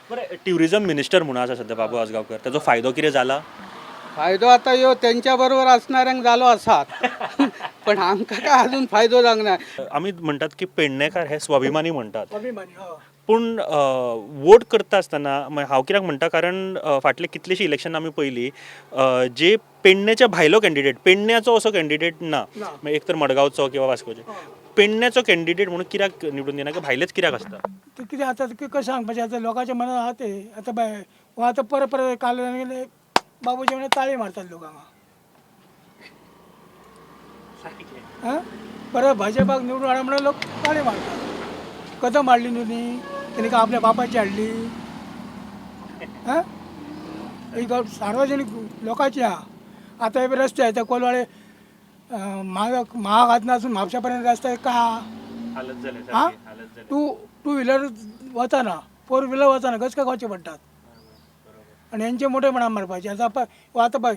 बरें, ट्युरिजम मिनिस्टर म्हणून आसा सध्या बाबू आजगांवकर, ताजो फायदो कितें जाला? फायदो आतां ह्यो तेंच्या बरोबर असणाऱ्यांक जालो आसात, पण आमकां काय अजून फायदो जावंक ना. आमी म्हणटात की पेडणेकार हे स्वाभिमानी म्हणटात, स्वाभिमानी हय. पूण वोट करता आसतना हांव कित्याक म्हणटा, कारण फाटले कितलीशीं इलेक्शनां आमी पयलीं जे पेडण्याच्या भायलो कॅन्डिडेट, पेडण्याचो असो कॅन्डिडेट ना, एक तर मडगांवचो किंवा वास्कोचो, पेडण्याचो कॅन्डिडेट म्हणून कित्याक निवडून दिना किंवा भायलेच कित्याक आसता? ते कितें आतां कशें सांगपाचें, आतां लोकांच्या मनात आहा ते आतां बाय आतां परत परत काल बाबूचे म्हणल्यार ताळी मारतात लोक हांगा. आं, परत भाजपाक निवडून हाडा म्हणल्यार लोक ताळी मारतात. कदम हाडली न्हू ती तेणी काय आपल्या बापाची हाडली. आं, एक सार्वजनीक लोकांची आहा. आतां हे रस्ते आतां कोलवाळे महागातनासून म्हापशा पर्यंत रस्ते काय आहा. टू व्हिलर वचना, फोर व्हिलर वचना, गचका खावचे पडटात. आनी हेंचे मोठेपणा मारपाचे. आतां आतां पळय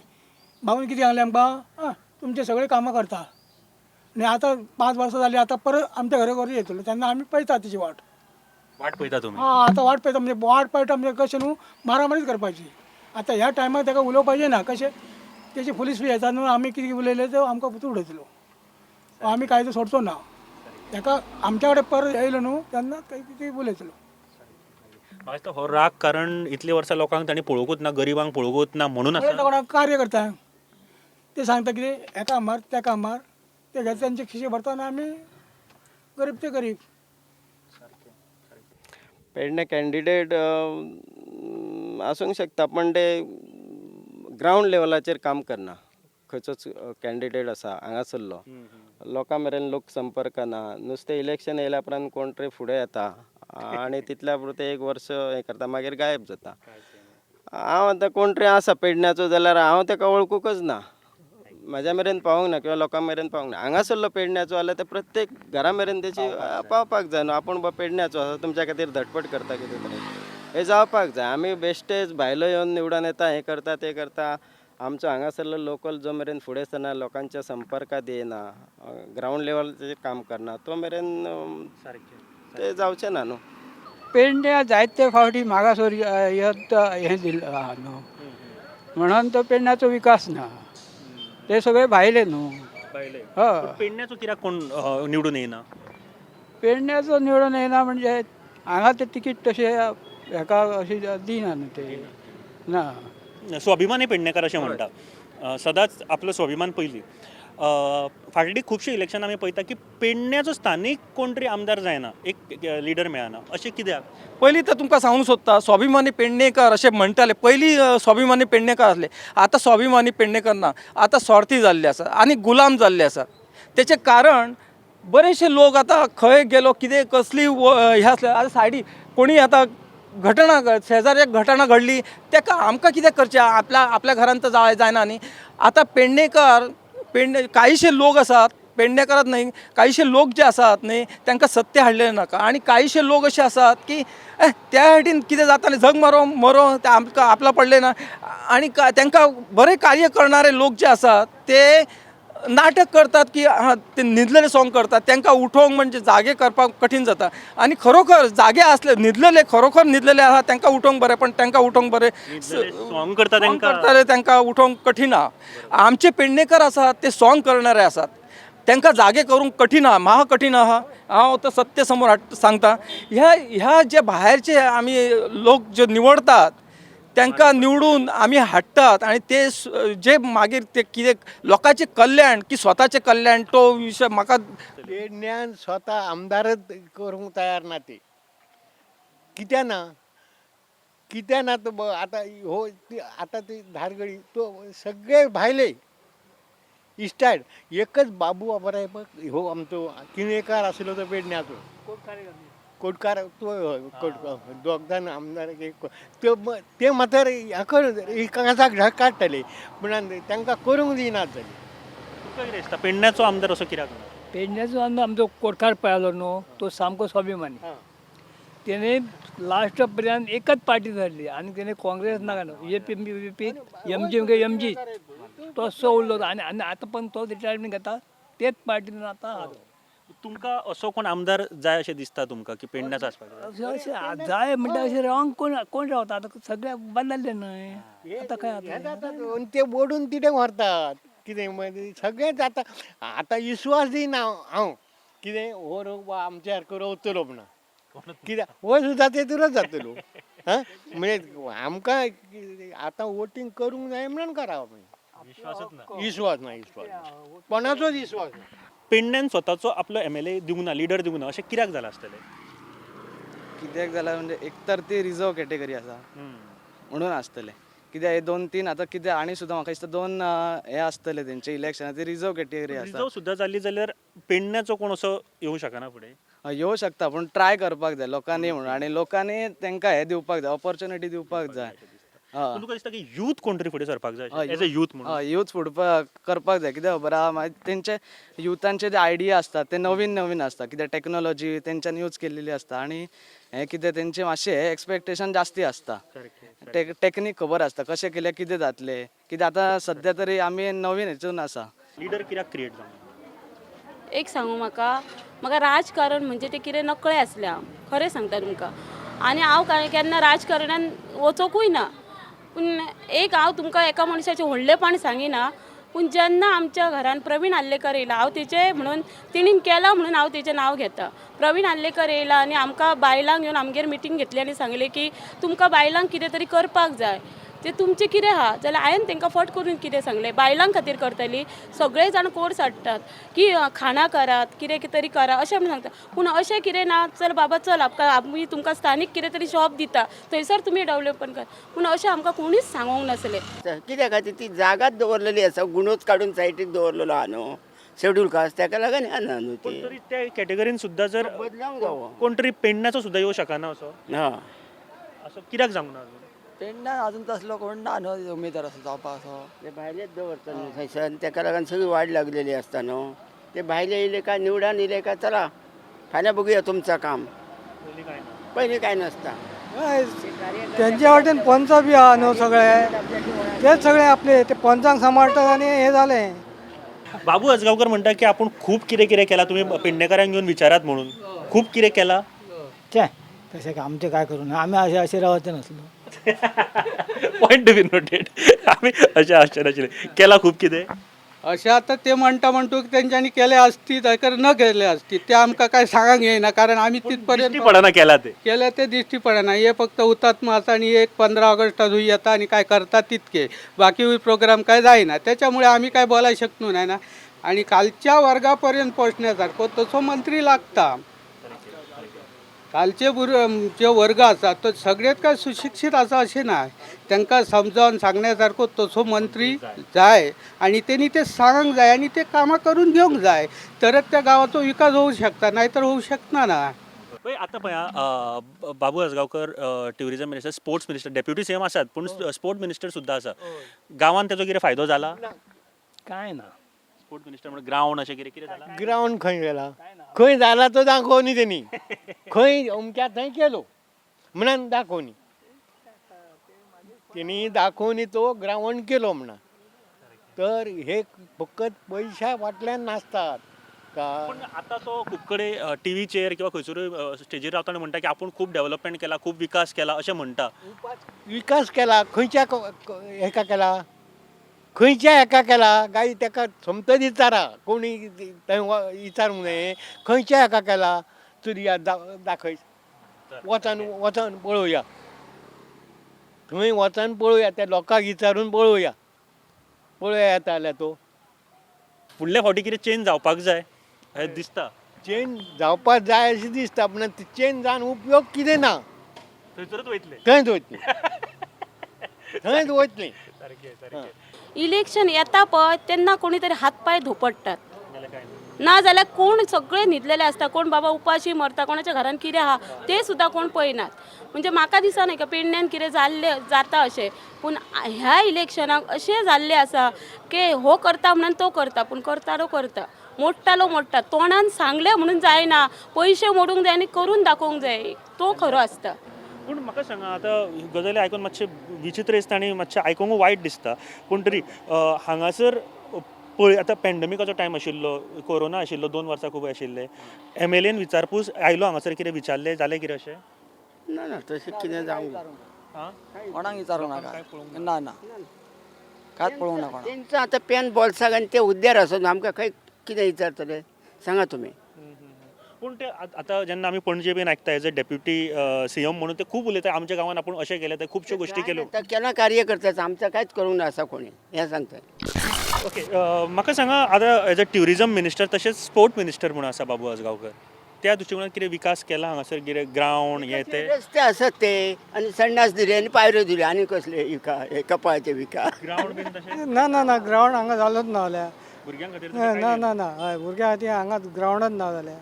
बाबून कितें सांगलें आमकां, आं तुमचे सगळे कामां करता आनी आतां 5 वर्सां जालीं, आतां परत आमच्या घरा घरा येतलो तेन्ना आमी पळयता तेची वाट. वाट पळयता तुमी? आं, आतां वाट पळयता म्हणजे वाट पळयता म्हणजे कशें न्हू, मारामारीच करपाची. आतां ह्या टायमार ताका उलोवपाचें ना, कशें तेची पुलीस बी येता न्हू, आमी कितें उलयलें ते आमकां पुतू उडयतलो, आमी कांय सोडचो ना ताका. आमच्या कडेन परत येयलो न्हू तेन्ना कितें उलयतलो. म्हाका दिसता हो राग कारण इतलीं वर्सां लोकांक तांणी पळोवंकूच ना, गरिबांक पळोवंकूच ना म्हणून आसा. कोणाक कार्य करता ते सांगता कितें, हेका मार तेका मार, ते घेता तेंचे खिशे भरता आनी आमी गरीब ते गरीब. पेडणे कॅन्डिडेट आसूंक शकता, पण ते ग्रावंड लेवलाचेर काम करना. खंयचोच कॅन्डिडेट आसा हांगासरलो लोकां मेरेन लोक संपर्क ना. नुस्तें इलेक्शन येयल्या उपरांत कोण तरी फुडें येता आनी तितल्या पुरतें एक वर्स हें करता, मागीर गायब जाता. हांव आतां कोण तरी आसा पेडण्याचो जाल्यार हांव ताका वळखूंकच ना, म्हाज्या मेरेन पावूंक ना किंवा लोकां मेरेन पावूंक ना. हांगासरलो पेडण्याचो जाल्यार ते प्रत्येक घरा मेरेन तेची पावपाक जाय न्हू. आपूण बाबा पेडण्याचो आसा, तुमच्या खातीर धडपड करता कितें तरी, हें जावपाक जाय. आमी बेश्टेच भायलो येवन निवडून येता, हें करता तें करता. आमचो हांगासरलो लोकल जो मेरेन फुडें सरना, लोकांच्या संपर्कांत येना, ग्रावंड लेवलाचेर काम करना, तो मेरेन ते जावचें ना न्हू. पेडण्या जायते फावटी मागासवर हें दिल्लें आहा न्हू, म्हणून तो पेडण्याचो विकास ना, ते सगळे भायले न्हू. हय, पेडण्याचो कित्याक कोण निवडून येयना? पेडण्याचो निवडून येयना म्हणजे हांगा ते तिकीट तशें हेका अशें दिना न्हू ते ना. स्वाभिमानी पेडणेकार अशें म्हणटा, सदांच आपलो स्वाभिमान पयलीं. फाटलीं खुबशीं इलेक्शनां आमी पळयता की पेडण्याचो स्थानीक कोण तरी आमदार जायना, एक लिडर मेळना, अशें कित्याक? पयलीं तर तुमकां सांगूंक सोदता, स्वाभिमानी पेडणेकर अशें म्हणटाले पयलीं, स्वाभिमानी पेडणेकर आसले. आतां स्वाभिमानी पेडणेकर ना, आतां स्वार्थी जाल्ले आसात आनी गुलाम जाल्ले आसात. तेचें कारण बरेचशे लोक आतां खंय गेलो कितें कसली हें आसलें, आतां सायडी कोणी आतां घटना शेजारी एक घटना घडली ताका आमकां कितें करचें, आपल्या आपल्या घरांत तर जायना न्ही. आतां पेडणेकर पेडणे कांयशे लोक आसात, पेडणेकरात न्हय, कांयशे लोक जे आसात न्ही तांकां सत्य हाडलें नाका. आनी कांयशे लोक अशे आसात की त्या सायडीन कितें जाता न्ही, जग मरो मरो तें आमकां आपलो पडलें ना. आनी तांकां बरें कार्य करणारे लोक जे आसात ते नाटक करतात की हां ते न्हिदलेले सॉंग करतात, तांकां उठोवंक म्हणजे जागे करपाक कठीण जाता. आनी खरोखर जागे आसले न्हिदलेले, खरोखर न्हिदलेले आसा तांकां उठोवंक बरें, पण तांकां उठोवंक बरें सॉंग करता तांकां करताले तांकां उठोवंक कठीण आहा. आमचे पेडणेकर आसात ते सॉंग करणारे आसात, तांकां जागे करूंक कठीण आहा, महा कठीण आहा. हांव तो सत्य समोर सांगता. ह्या ह्या जे भायरचे आमी लोक जे निवडतात तांकां निवडून आमी हाडटात आनी ते जे मागीर ते कितें लोकांचें कल्याण की स्वताचें कल्याण तो विशय म्हाका पेडण्यान स्वता आमदारच करूंक तयार ना ते. कित्याक ना, कित्याक ना तो आतां हो आतां ती धारगळी तो सगळे भायले इस्टायड एकच बाबू बरो हो आमचो किणेकार आशिल्लो तो पेडण्याचो कोटकार, तो कोटकार दोग जाण आमदार ते मात्र एकाक ढक काडटले, पूण तांकां करूंक दिनात जाले. तुमकां कितें दिसता पेडण्याचो आमदार असो कित्याक ना? पेडण्याचो आमचो कोटकार पळयलो न्हू तो सामको स्वाभिमानी. तेणे लास्ट पर्यंत एकच पार्टी धरली आनी तेणे काँग्रेस नाका A P B P M G M G तसो उरलो आनी आनी आतां पण तो रिटायरमेंट घेता तेच पार्टीन आतां आहा. तुमकां असो कोण आमदार जाय अशें दिसता तुमकां की पेडण्याचो आसपाक जाय? अशें अशें जाय म्हणटा अशें रॉंग कोण कोण रावता आतां सगळें बदललें न्हय आतां काय हें जाता. जाता आनी ते ओडून कितें व्हरतात कितें मागीर सगळें जाता. आतां विश्वास दिना हांव कितें हो रो आमच्या सारको रावतलो म्हणून, कित्याक हो सुद्दां तेतूनच जातलो. हां, म्हणजे आमकां आतां वोटींग करूंक जाय म्हणून करावप. विश्वासच ना. विश्वास ना, विश्वास ना, कोणाचोच विश्वास ना. पेडण्यान स्वताचो आपलो एमएलए दिवंक ना, लिडर दिवंक ना, अशें कित्याक जालां आसतलें? कित्याक जाल्यार म्हणजे एक तर ती रिजर्व कॅटेगरी आसा म्हणून आसतलें. कित्याक हे दोन तीन आतां कितें आनी सुद्दां म्हाका दिसता दोन हे आसतले तेंचे इलेक्शना, ती रिजर्व कॅटेगरी आसा. रिजर्व सुद्दां जाली जाल्यार पेडण्याचो कोण असो येवंक शकना फुडें? येवं शकता, पूण ट्राय करपाक जाय लोकांनी म्हणून, आनी लोकांनी तांकां हें दिवपाक जाय, ऑपॉर्च्युनिटी दिवपाक जाय. पूण तुका दिसता की यूथ कोण तरी फुडें सरपाक जाय एज अ यूथ म्हणून? हय, यूथ फुडपाक करपाक जाय. कित्याक खबर आहा, मागीर तेंचे युथांचे जे आयडिया आसता ते नवीन नवीन आसता, कित्याक टॅक्नोलॉजी तेंच्यान यूज केल्लेली आसता आनी हें कितें तेंचे मातशें हें एक्सपेक्टेशन जास्ती आसता, टॅक्नीक खबर आसता कशें केल्यार कितें जातलें. कित्याक आतां सद्या तरी आमी नवीन हेतून आसा. लिडर कित्याक क्रिएट जावंक? एक सांगू, म्हाका म्हाका राजकारण म्हणजे तें कितें नकळें आसलें हांव, खरें सांगता तुमकां. आनी हांव काय केन्ना राजकारणान वचोकूय ना, पूण एक हांव तुमकां एका मनशाचें व्हडलेपण सांगिना, पूण जेन्ना आमच्या घरान प्रवीण आर्लेकर येयला, हांव तेचें म्हणून तेणीन केलां म्हणून हांव तेचें नांव घेता. प्रवीण आर्लेकर येयला आनी आमकां बायलांक येवन आमगेर मिटींग घेतली आनी सांगलें की तुमकां बायलांक कितें तरी करपाक जाय, तें तुमचें कितें आहा. जाल्यार हांवें तांकां फट करून कितें सांगलें, बायलां खातीर करतली, सगळे जाण कोर्स हाडटात की खाणां करात, कितें कितें तरी करा अशें आमी सांगता, पूण अशें कितें ना, चल बाबा चल आमकां आमी तुमकां स्थानीक कितें तरी शॉप दिता थंयसर तुमी डेवलपमेंट करा, पूण अशें आमकां कोणीच सांगूंक नासलें. कित्या खातीर ती जागाच दवरलेली आसा, गुणोच काडून सायडीक दवरलेलो आहा न्हू शेड्यूल कास्ट, ताका लागून ह्या ना न्हू पूण ती तरी त्या कॅटेगरीन सुद्दां जर बदलावंक जावो. कोण तरी पेडण्याचो सुद्दां येवंक शकना असो, हां, असो कित्याक जावंक ना अजून? पेडण्यान अजून तसलो कोण ना न्हू उमेदवार असो जावपा असो. ते भायलेच दवरता न्हू थंयसर, आनी ताका लागून सगळी वाड लागलेली आसता न्हू. ते भायले येयले काय निवडान येयले काय चला फाल्यां बघूया तुमचं काम, पयलीं काय नासता. तेंच्या वाटेन पंच बी आहा न्हू सगळे, तेच सगळे आपले ते पंचांक सांबाळटात आनी हें जालें. बाबू आजगांवकर म्हणटा की आपूण खूब कितें कितें केलां, तुमी पेडणेकारांक घेवन विचारात म्हणून खूब कितें केलां. ते तशें आमचें काय करूं ना, आमी अशें अशें रावचे नासलो. Point to be noted. आमी अशें आसचें नाशिल्लें, केलां खूब कितें अशें आतां ते म्हणटा म्हणटू तेंच्यांनी केले आसती तर न केले आसती ते आमकां काय सांगूंक येयना, कारण आमी तितपर्यंत दिश्टी पडना केला ते केले ते दिश्टी पडना. हे फक्त हुतात्मा आसा आनी एक 15 ऑगस्टाक येता आनी काय करता तितके, बाकी प्रोग्राम काय जायना, त्याच्यामुळे आमी काय बोलाय शकनो नाही ना. आनी कालच्या वर्गा पर्यंत पोचण्यासारको तसो मंत्री लागता. कालचे जे वर्ग आसा तो सगळेच काय सुशिक्षीत आसा अशें ना, तांकां समजावन सांगण्या सारको तसो मंत्री जाय आनी तेणी ते सांगूंक जाय आनी ते कामां करून घेवंक जाय, तरच त्या गांवाचो विकास होऊ शकता, नाही तर होऊ शकना ना. पळय आतां पळय Babu Ajgaonkar tourism minister, sports minister, deputy CM आसात, पूण स्पोर्ट्स मिनिस्टर सुद्दां आसा. गांवांत तेजो कितें फायदो जाला? काय ना. स्पोर्ट्स मिनिस्टर म्हणून ग्रावंड अशें कितें कितें जाला? ग्रावंड खंय गेला, खंय जाला तो दाखोवनी तेणी, खंय अमक्या थंय केलो म्हणून दाखोवनी तेणी, दाखोवनी तो ग्रावंड केलो म्हणून. तर हे फकत पयशा फाटल्यान नाचतात. पूण आतां तो खूब कडेन टिवीचेर किंवा खंयसरूय स्टेजीर रावता आनी म्हणटा की आपूण खूब डेवलपमेंट केला, खूब विकास केला अशें म्हणटा. विकास केला खंयच्या हेका केला, खंयच्या हेका केला काय तेका सोमतो विचारा, कोणी थंय विचारूंक न्हय खंयच्या हेका केला, चुरया दाखय, वचन वचन पळोवया, थंय वचन पळोवया, त्या लोकांक विचारून पळोवया, पळोवया येता जाल्यार तो. फुडल्या फावटी कितें चेंज जावपाक जाय हें दिसता. चेंज जावपाक जाय अशें दिसता, पूण चेंज जावन उपयोग कितें ना, थंयसरूच वयतले, थंयच वयतली, थंयच वयतली. इलेक्शन येता पळय तेन्ना कोणी तरी हात पांय धोपडटात, ना जाल्यार कोण सगळे न्हिदलेले आसता, कोण बाबा उपाशी मरता, कोणाच्या घरान कितें आहा तें सुद्दां कोण पळयनात. म्हणजे म्हाका दिसना की पेडण्यान कितें जाल्लें जाता अशें, पूण ह्या इलेक्शनाक अशें जाल्लें आसा की हो करता म्हणून तो करता, पूण करता तो करता. मोडटालो मोडटा. तोंडान सांगलें म्हणून जायना, पयशे मोडूंक जाय आनी करून दाखोवंक जाय, तो खरो आसता. पूण म्हाका सांगा, आतां गजाली आयकून मातशें विचित्र दिसता आनी मातशें आयकूंक वायट दिसता, पूण तरी हांगासर पळय आतां पॅन्डमिकाचो टायम आशिल्लो, कोरोना आशिल्लो, 2 वर्सां खूब आशिल्ले, एमएलएन विचारपूस आयलो हांगासर, कितें विचारलें जालें कितें अशें? ना ना, तशें कितें जावंक कोणाक विचारूंक नाका. ना ना, कांयच पळोवंक ना कोणाक. तेंचो आतां पेन बोल्साक आनी ते हुद्द्यार आसोन आमकां खंय कितें विचारतले सांगा तुमी. पूण ते आतां जेन्ना आमी पणजे बीन आयकता एज अ डेप्युटी सीएम म्हणून ते खूब उलयता, आमच्या गांवांत आपूण अशें केलें, ते खुबश्यो गोश्टी केल्यो. आतां केन्ना कार्यकर्त्याचो आमचो कांयच करूंक ना आसा कोणी, हें सांगता. ओके, म्हाका सांगा आतां एज अ ट्युरिजम मिनिस्टर तशेंच स्पोर्ट मिनिस्टर म्हणून आसा बाबू आजगांवकर, त्या दृश्टिकोनान कितें विकास केला हांगासर, कितें ग्रावंड हे ते? रस्ते आसात ते आनी संडास दिले आनी पायऱ्यो दिल्यो, आनी कसले विका हे कपाळाचे विका. ग्रावंड बीन तशें? ना ना ना, ग्रावंड हांगा जालोच ना जाल्यार भुरग्यां खातीर? ना ना ना, हय भुरग्यां खातीर हांगा ग्रावंडच ना जाल्यार.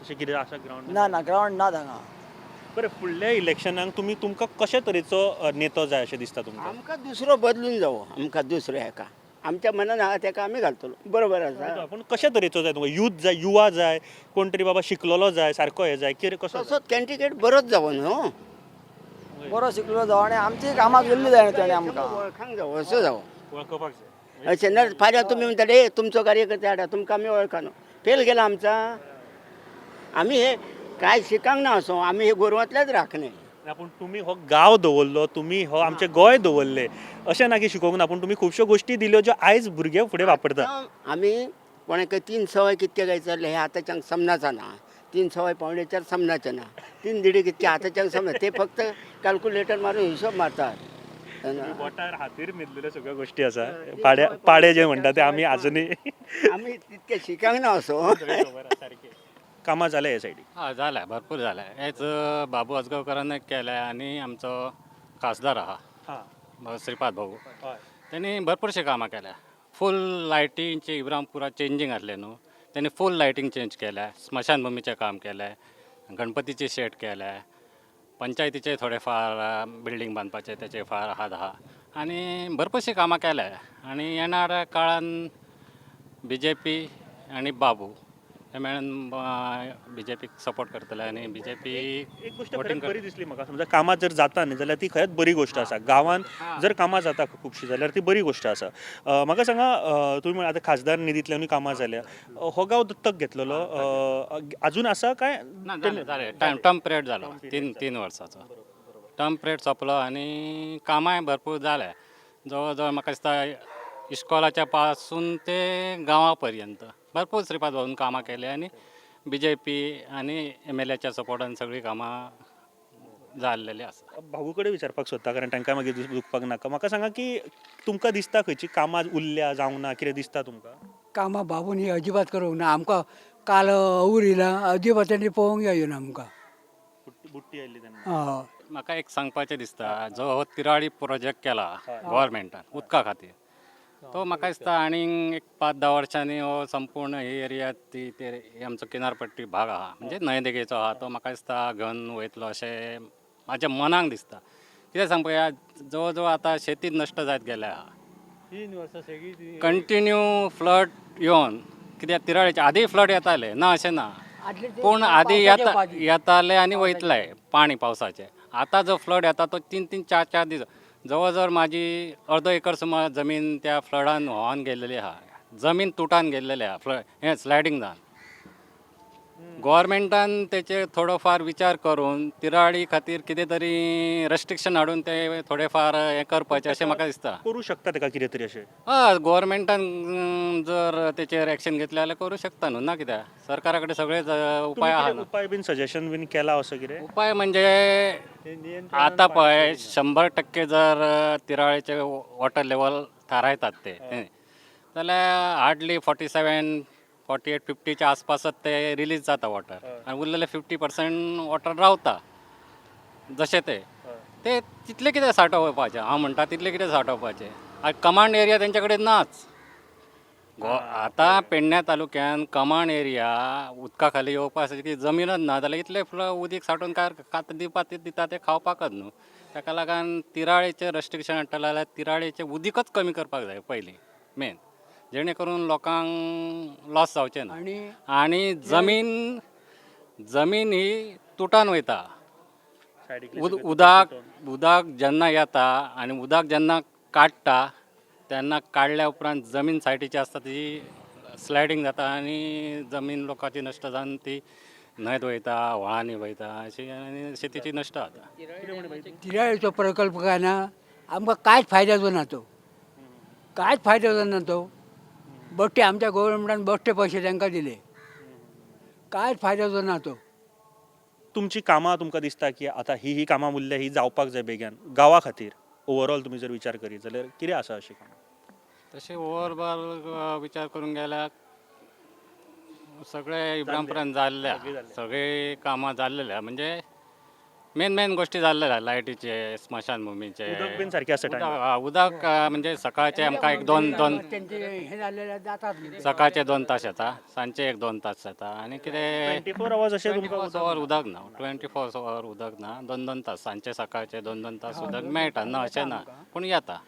तशें कितें आसा ग्रावंड? ना ना, ग्रावंड ना हांगा. बरें, फुडल्या इलेक्शनाक तुमी तुमकां कशे तरेचो नेतो जाय अशें दिसता तुमकां? आमकां दुसरो बदलून जावो, आमकां दुसरो हेका आमच्या मनान आहा तेका आमी घालतलो, बरोबर आसा. पूण कशे तरेचो जाय तुमकां? यूथ जाय, युवा जाय, कोण तरी बाबा शिकलेलो जाय, सारको हे जाय, कितें कसो? तसोच कॅन्डिडेट बरोच जावो न्हू, बरो शिकलेलो जावो आनी आमची कामाक गेल्ली जाय तेणें आमकां वळखांक जावो, असो जावो, वळखपाक जाय. अशें ना फाल्यां तुमी म्हणटाले ए तुमचो कार्यकर्ते हाडा, तुमकां आमी वळखना, फेल गेला आमचा. आमी हे काय शिकांक ना असो, आमी हे गोरवांतल्याच राखणे. पूण तुमी हो गांव दवरलो, तुमी हो आमचें गोंय दवरलें, अशें ना की शिकोवंक ना, पूण तुमी खुबश्यो गोश्टी दिल्यो ज्यो आयज भुरगे फुडें वापरता. आमी कोणाक 3 सवाय कितके काय चल्ले हे आतांच्यान समजाचो ना, 3 सवाय 3.75 समजाचें ना, 3 दिडी कितके आतांच्यान समज, ते फक्त कॅल्क्युलेटर मारून हिशोब मारतात. बोटार हातीर मेजलेल्यो सगळ्यो गोश्टी आसा, पाडे पाडे जे म्हणटा ते आमी आजुनूय आमी तितके शिकांक ना असो. कामां जाल्या हे सायडीक? हय जाल्या, भरपूर जाल्या. हेच बाबू आजगांवकारान केल्या आनी आमचो खासदार आहा श्रीपाद भाऊ, तेणी भरपूरशीं कामां केल्या. फूल लायटींचे इब्रामपुरा चेंजींग आसलें न्हू, तेणी फूल लायटींग चेंज केल्या, स्मशानभुमीचें काम केलें, गणपतीचे शेट केले, पंचायतीचे थोडे फार बिल्डींग बांदपाचे तेचे फार आहा 10, आनी भरपूरशीं कामां केल्या. आनी येणाऱ्या काळान बीजेपी आनी बाबू हे मेळून बीजेपीक सपोर्ट करतले आनी बीजेपी एक गोश्ट खरेंच बरी दिसली म्हाका, समजा कामां जर जाता न्ही जाल्यार ती खरेंच बरी गोश्ट आसा. गांवांत जर कामां जाता खुबशीं जाल्यार ती बरी गोश्ट आसा. म्हाका सांगा, तुमी आतां खासदार निधींतल्यानूय कामां जाल्या, हो गांव दत्तक घेतलेलो आजून आसा काय? ना, जालें जालें, टर्म पिरियड जालो, 3 वर्साचो टर्म पिरियड सोंपलो आनी कामांय भरपूर जाल्या. जवळ जवळ म्हाका दिसता इश्कोलाच्या पासून ते गांवा पर्यंत भरपूर श्रीपाद भाऊन कामां केली आनी बीजेपी आनी एमएलएच्या सपोर्टान सगळीं कामां जाल्लेली आसा. भाऊ कडेन विचारपाक सोदता, कारण तांकां मागीर दुखपाक नाका. म्हाका सांगा की तुमकां दिसता खंयची कामां उरल्या जावंक ना, कितें दिसता तुमकां? कामां बाबून ही अजिबात करूंक ना आमकां. काल our येयला, अजिबात तेणी पळोवंक येना आमकां. बुट्टी आयिल्ली तेन्ना. हय. म्हाका एक सांगपाचें दिसता, जो हो तिराळी प्रोजेक्ट केला गव्हर्मेंटान उदका खातीर, तो म्हाका दिसता आनीक एक 5-10 वर्सांनी हो संपूर्ण ही एरिया ती ते आमचो किनारपट्टी भाग आहा, म्हणजे न्हंय देगेचो आहा, तो म्हाका दिसता घेवन वयतलो अशें म्हाज्या मनाक दिसता. कितें सांगपा, ह्या जवळ जवळ आतां शेती नश्ट जायत गेल्या आहा, 3 वर्सां सेगीत कंटिन्यू फ्लड येवन, कित्याक तिराळीचे आदीय फ्लड येताले ना अशें ना, पूण आदी येताले आनी वयतले पाणी पावसाचें. आतां जो फ्लड येता तो 3-3, 4-4 दीस, जवळ जवळ म्हाजी अर्दो एकर सुमार जमीन त्या फ्लडान व्हांवन गेल्लेली आहा, जमीन तुटान गेल्लेली आहा, फ्लड हें स्लायडींग जावन. गव्हर्मेंटान तेचेर थोडो फार विचार करून तिराळी खातीर कितें तरी रेस्ट्रिक्शन हाडून ते थोडे फार हें करपाचें अशें म्हाका दिसता. करूं शकता तेका कितें तरी अशें? हय, गव्हर्मेंटान जर तेचेर एक्शन घेतलें जाल्यार करूं शकता न्हू, ना कित्याक सरकारा कडेन सगळेच उपाय आहा. उपाय बीन सजेशन बीन केला असो कितें? उपाय म्हणजे आतां पळय 100% जर तिराळेचें वॉटर लेवल थारायतात ते जाल्यार हार्डली 47, 48, 50च्या आसपासच ते रिलीज जाता वॉटर, आनी उरलेले 50% वॉटर रावता जशें ते ते तितलें कितें सांठोवपाचें हांव म्हणटा, तितलें कितें सांठोवपाचें. आनी कमांड एरिया तेंच्या कडेन नाच. आतां पेडण्या तालुक्यान कमांड एरिया उदका खाली येवपा आसा की जमीनच ना, जाल्यार इतलें उदीक सांठोवन काय खात दिवपा दिता तें खावपाकच न्हू. ताका लागून तिराळेचें रेस्ट्रिक्शन हाडटलें जाल्यार तिराळेचें उदीकच कमी करपाक जाय पयलीं मेन, जेणे करून लोकांक लॉस जावचें ना. आनी जमीन जमीन ही तुटान वयता. उदक उदक जेन्ना येता आनी उदक जेन्ना काडटा तेन्ना काडल्या उपरांत जमीन सायडीची आसता ती स्लायडींग जाता आनी जमीन लोकांची नश्ट जावन ती न्हंयत वयता, व्हाळांनी वयता अशी आनी शेतीची नश्ट जाता. तिराळीचो प्रकल्प काय ना आमकां कांयच फायद्याचो ना तो, कांयच फायद्याचो ना तो. बट्टे आमच्या गव्हर्मेंटान बट्टे पयशे तांकां दिले, कांयच फायद्याचो ना तो. तुमची कामां तुमकां दिसता की आतां ही ही कामां उरल्या ही जावपाक जाय बेगीन गांवा खातीर, ओवरऑल तुमी जर विचार करीत जाल्यार कितें आसा अशीं कामां? तशें ओवरऑल विचार करूंक गेल्यार सगळे इब्रामपुरान जाल्ले, सगळे कामां जाल्लेले, म्हणजे मेन मेन गोश्टी जाल्लेले, लायटीचे, स्मशानभुमीचे, उदक बीन सारकें आसा टायमार? उदक म्हणजे सकाळचे आमकां एक दोन दोन हे जाल्लेले जातात, सकाळचे 2 तास येता, सांजचे एक 2 तास येता. आनी कितें 24 आवर्स अशें तुमकां 24 our उदक ना, 24 our उदक ना, 2-2 तास सांजचे सकाळचे 2-2 तास उदक मेळटा ना, अशें ना, पूण येता.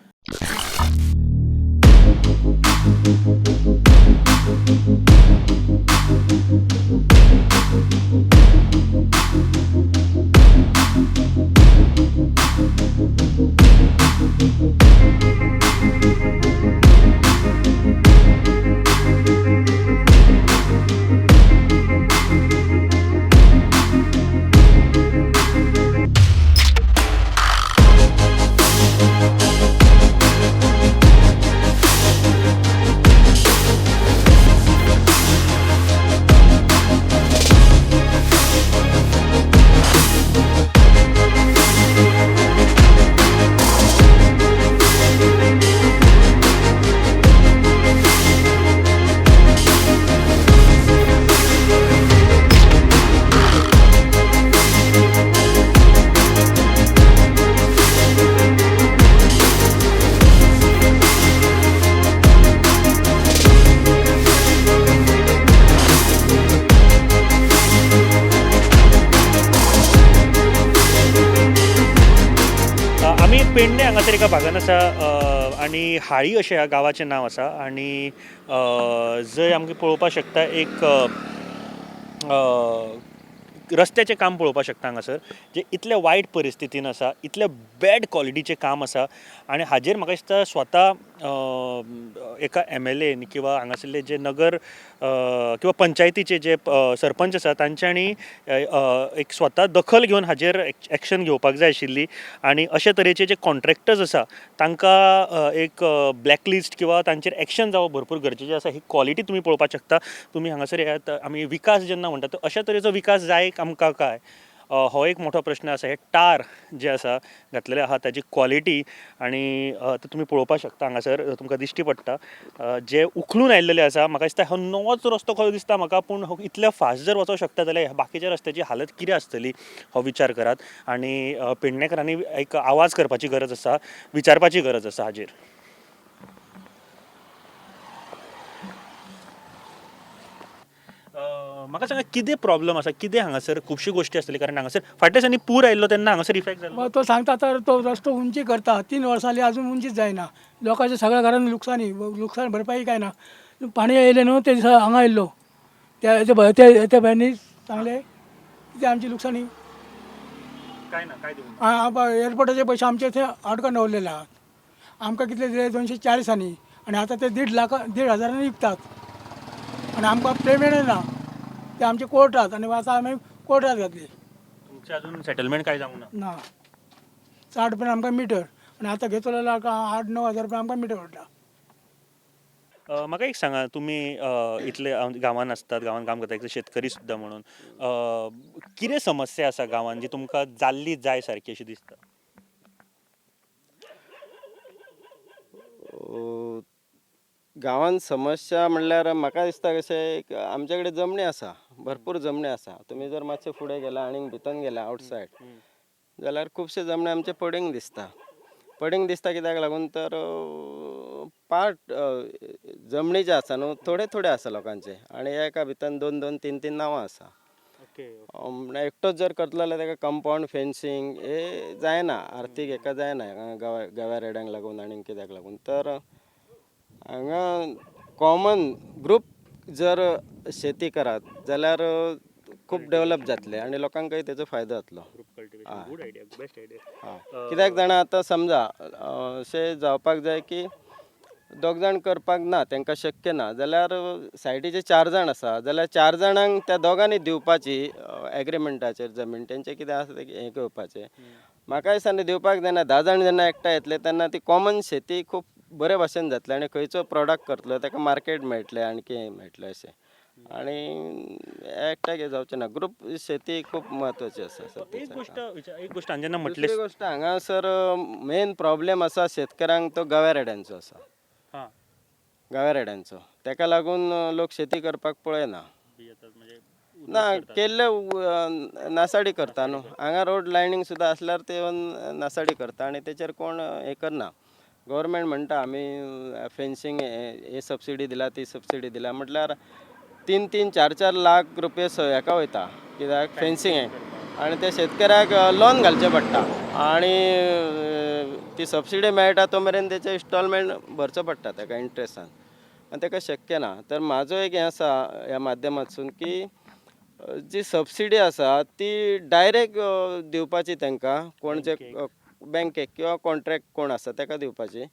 आमी पेडणे हांगासर एका भागान आसा आनी हाळी अशें ह्या गांवाचें नांव आसा आनी जंय आमकां पळोवपाक शकता एक रस्त्याचें काम पळोवपाक शकता हांगासर, जें इतलें वायट परिस्थितीन आसा, इतलें बॅड क्वॉलिटीचें काम आसा. आनी हाजेर म्हाका दिसता स्वता एका MLA किंवा हांगासरले जे नगर किंवा पंचायतीचे जे सरपंच आसा तांच्यांनी एक स्वता दखल घेवन हाजेर एक्शन घेवपाक जाय आशिल्ली. आनी अशे तरेचे जे कॉन्ट्रॅक्टर्स आसा तांकां एक ब्लॅकलिस्ट किंवा तांचेर एक्शन जावप भरपूर गरजेचें आसा. ही क्वॉलिटी तुमी पळोवपाक शकता. तुमी हांगासर येयात. आमी विकास जेन्ना म्हणटा तो अशा तरेचो विकास जाय आमकां काय, हो एक मोठो प्रश्न आसा. हे टार जे आसा घातलेले आहा ताची क्वॉलिटी आनी ते तुमी पळोवपाक शकता हांगासर तुमकां दिश्टी पडटा जे उखलून आयिल्ले आसा. म्हाका दिसता हो नवोच रस्तो कसो दिसता म्हाका, पूण हो इतले फास्ट जर वचोंक शकता जाल्यार बाकीच्या रस्त्याची हालत कितें आसतली हो विचार करात. आनी पेडणेकरांनी एक आवाज करपाची गरज आसा, विचारपाची गरज आसा हाजेर. म्हाका सांगा कितें प्रॉब्लम आसा, कितें हांगासर खुबशी गोश्टी आसतली, कारण हांगासर फाटल्या दिसांनी पूर आयिल्लो तेन्ना हांगासर इफेक्ट जालो. तो सांगता तर तो रस्तो उंची करता, 3 वर्सां अजून उंचीच जायना. लोकांच्या सगळ्या घरान लुकसानी, लुकसाण भरपाई काय ना. पाणी येयलें न्हू ते दिसा हांगा आयिल्लो त्या त्या बायांनी सांगलें कितें आमची लुकसाणी काय ना काय दिवंक एअरपोर्टाचे पयशे आमचे थंय आडकोन दवरलेले आहात. आमकां कितले दिले 240 आनी आतां ते 1.5 लाख 1.5 हजारांनी विकतात आनी आमकां पेमेंट ना. ते आमचे कोर्टात आनी आतां आमी कोर्टात घातली. तुमचे अजून सेटलमेंट काय जावंक ना? ना, 60 रुपया आमकां मिटर आनी आतां घेतलो जाल्यार 8-9 हजार रुपया आमकां मिटर पडटा. म्हाका एक सांगा, तुमी इतले गांवान आसतात, गांवान काम करता, एक शेतकरी सुद्दां म्हणून कितें समस्या आसा गांवान जी तुमकां जाल्ली जाय सारकी अशी दिसता? गांवान समस्या म्हणल्यार म्हाका दिसता कशें, एक आमचे कडेन जमणी आसा, भरपूर जमणी आसा. तुमी जर मातशे फुडें गेला आनी भितर गेला आवटसायड जाल्यार खुबशे जमणी आमचे पडींग दिसता. पडींग दिसता कित्याक लागून तर पार्ट जमणी जे आसा न्हू थोडे थोडे आसा लोकांचे आनी एका भितर 2-2, 3-3 नांवां आसा. म्हणल्यार एकटोच जर करतलो जाल्यार ताका कंपावंड फेन्सींग हे जायना, आर्थीक हेका जायना, गव्या रेड्यांक लागून आनी कित्याक लागून. तर हांगा कॉमन ग्रूप जर शेती करात जाल्यार खूब डेवलप जातलें आनी लोकांकय तेजो फायदो जातलो. Good idea, best idea. हय, कित्याक जाणा आतां समजा अशें जावपाक जाय की दोग जाण करपाक ना, तांकां शक्य ना जाल्यार सायडीचे 4 जाण आसा जाल्यार 4 जाणांक त्या दोगांनी दिवपाची एग्रीमेंटाचेर जमीन, तेंचें कितें आसा तें हें घेवपाचें. म्हाका दिसना दिवपाक जायना. 10 जाण जेन्ना एकठांय येतले तेन्ना ती कॉमन शेती खूब बरे भाशेन जातली आनी खंयचो प्रोडक्ट करतलो ताका मार्केट मेळटलें, आणकी हें मेळटलें अशें. आनी एकट्याक जावचें ना, ग्रूप शेती खूब म्हत्वाची आसा. एक गोश्ट एक गोश्ट हांवें जेन्ना म्हटलें, दुसरी गोश्ट हांगासर मेन प्रॉब्लेम आसा शेतकारांक तो गव्या रेड्यांचो आसा. गव्या रेड्यांचो, ताका लागून लोक शेती करपाक पळयना ना, केल्ले नासाडी करता न्हू. हांगा रोड लायनींग सुद्दां आसल्यार ते नासाडी करता आनी तेचेर कोण हें करना. गव्हर्मेंट म्हणटा आमी फेन्सींग हे सबसिडी दिला, ती सबसिडी दिला, म्हटल्यार 3-3, 4-4 लाख रुपये हेका वयता कित्याक फेन्सिंगेक, आनी ते शेतकऱ्याक लोन घालचें पडटा आनी ती सबसिडी मेळटा तो मेरेन तेचे इन्स्टॉलमेंट भरचो पडटा ताका इंट्रस्टान, आनी ताका शक्य ना. तर म्हाजो एक हें आसा ह्या माध्यमांतसून की जी सबसिडी आसा ती डायरेक्ट दिवपाची तांकां, कोण जे बँकेक किंवा कॉन्ट्रॅक्ट कोण आसा ताका दिवपाची,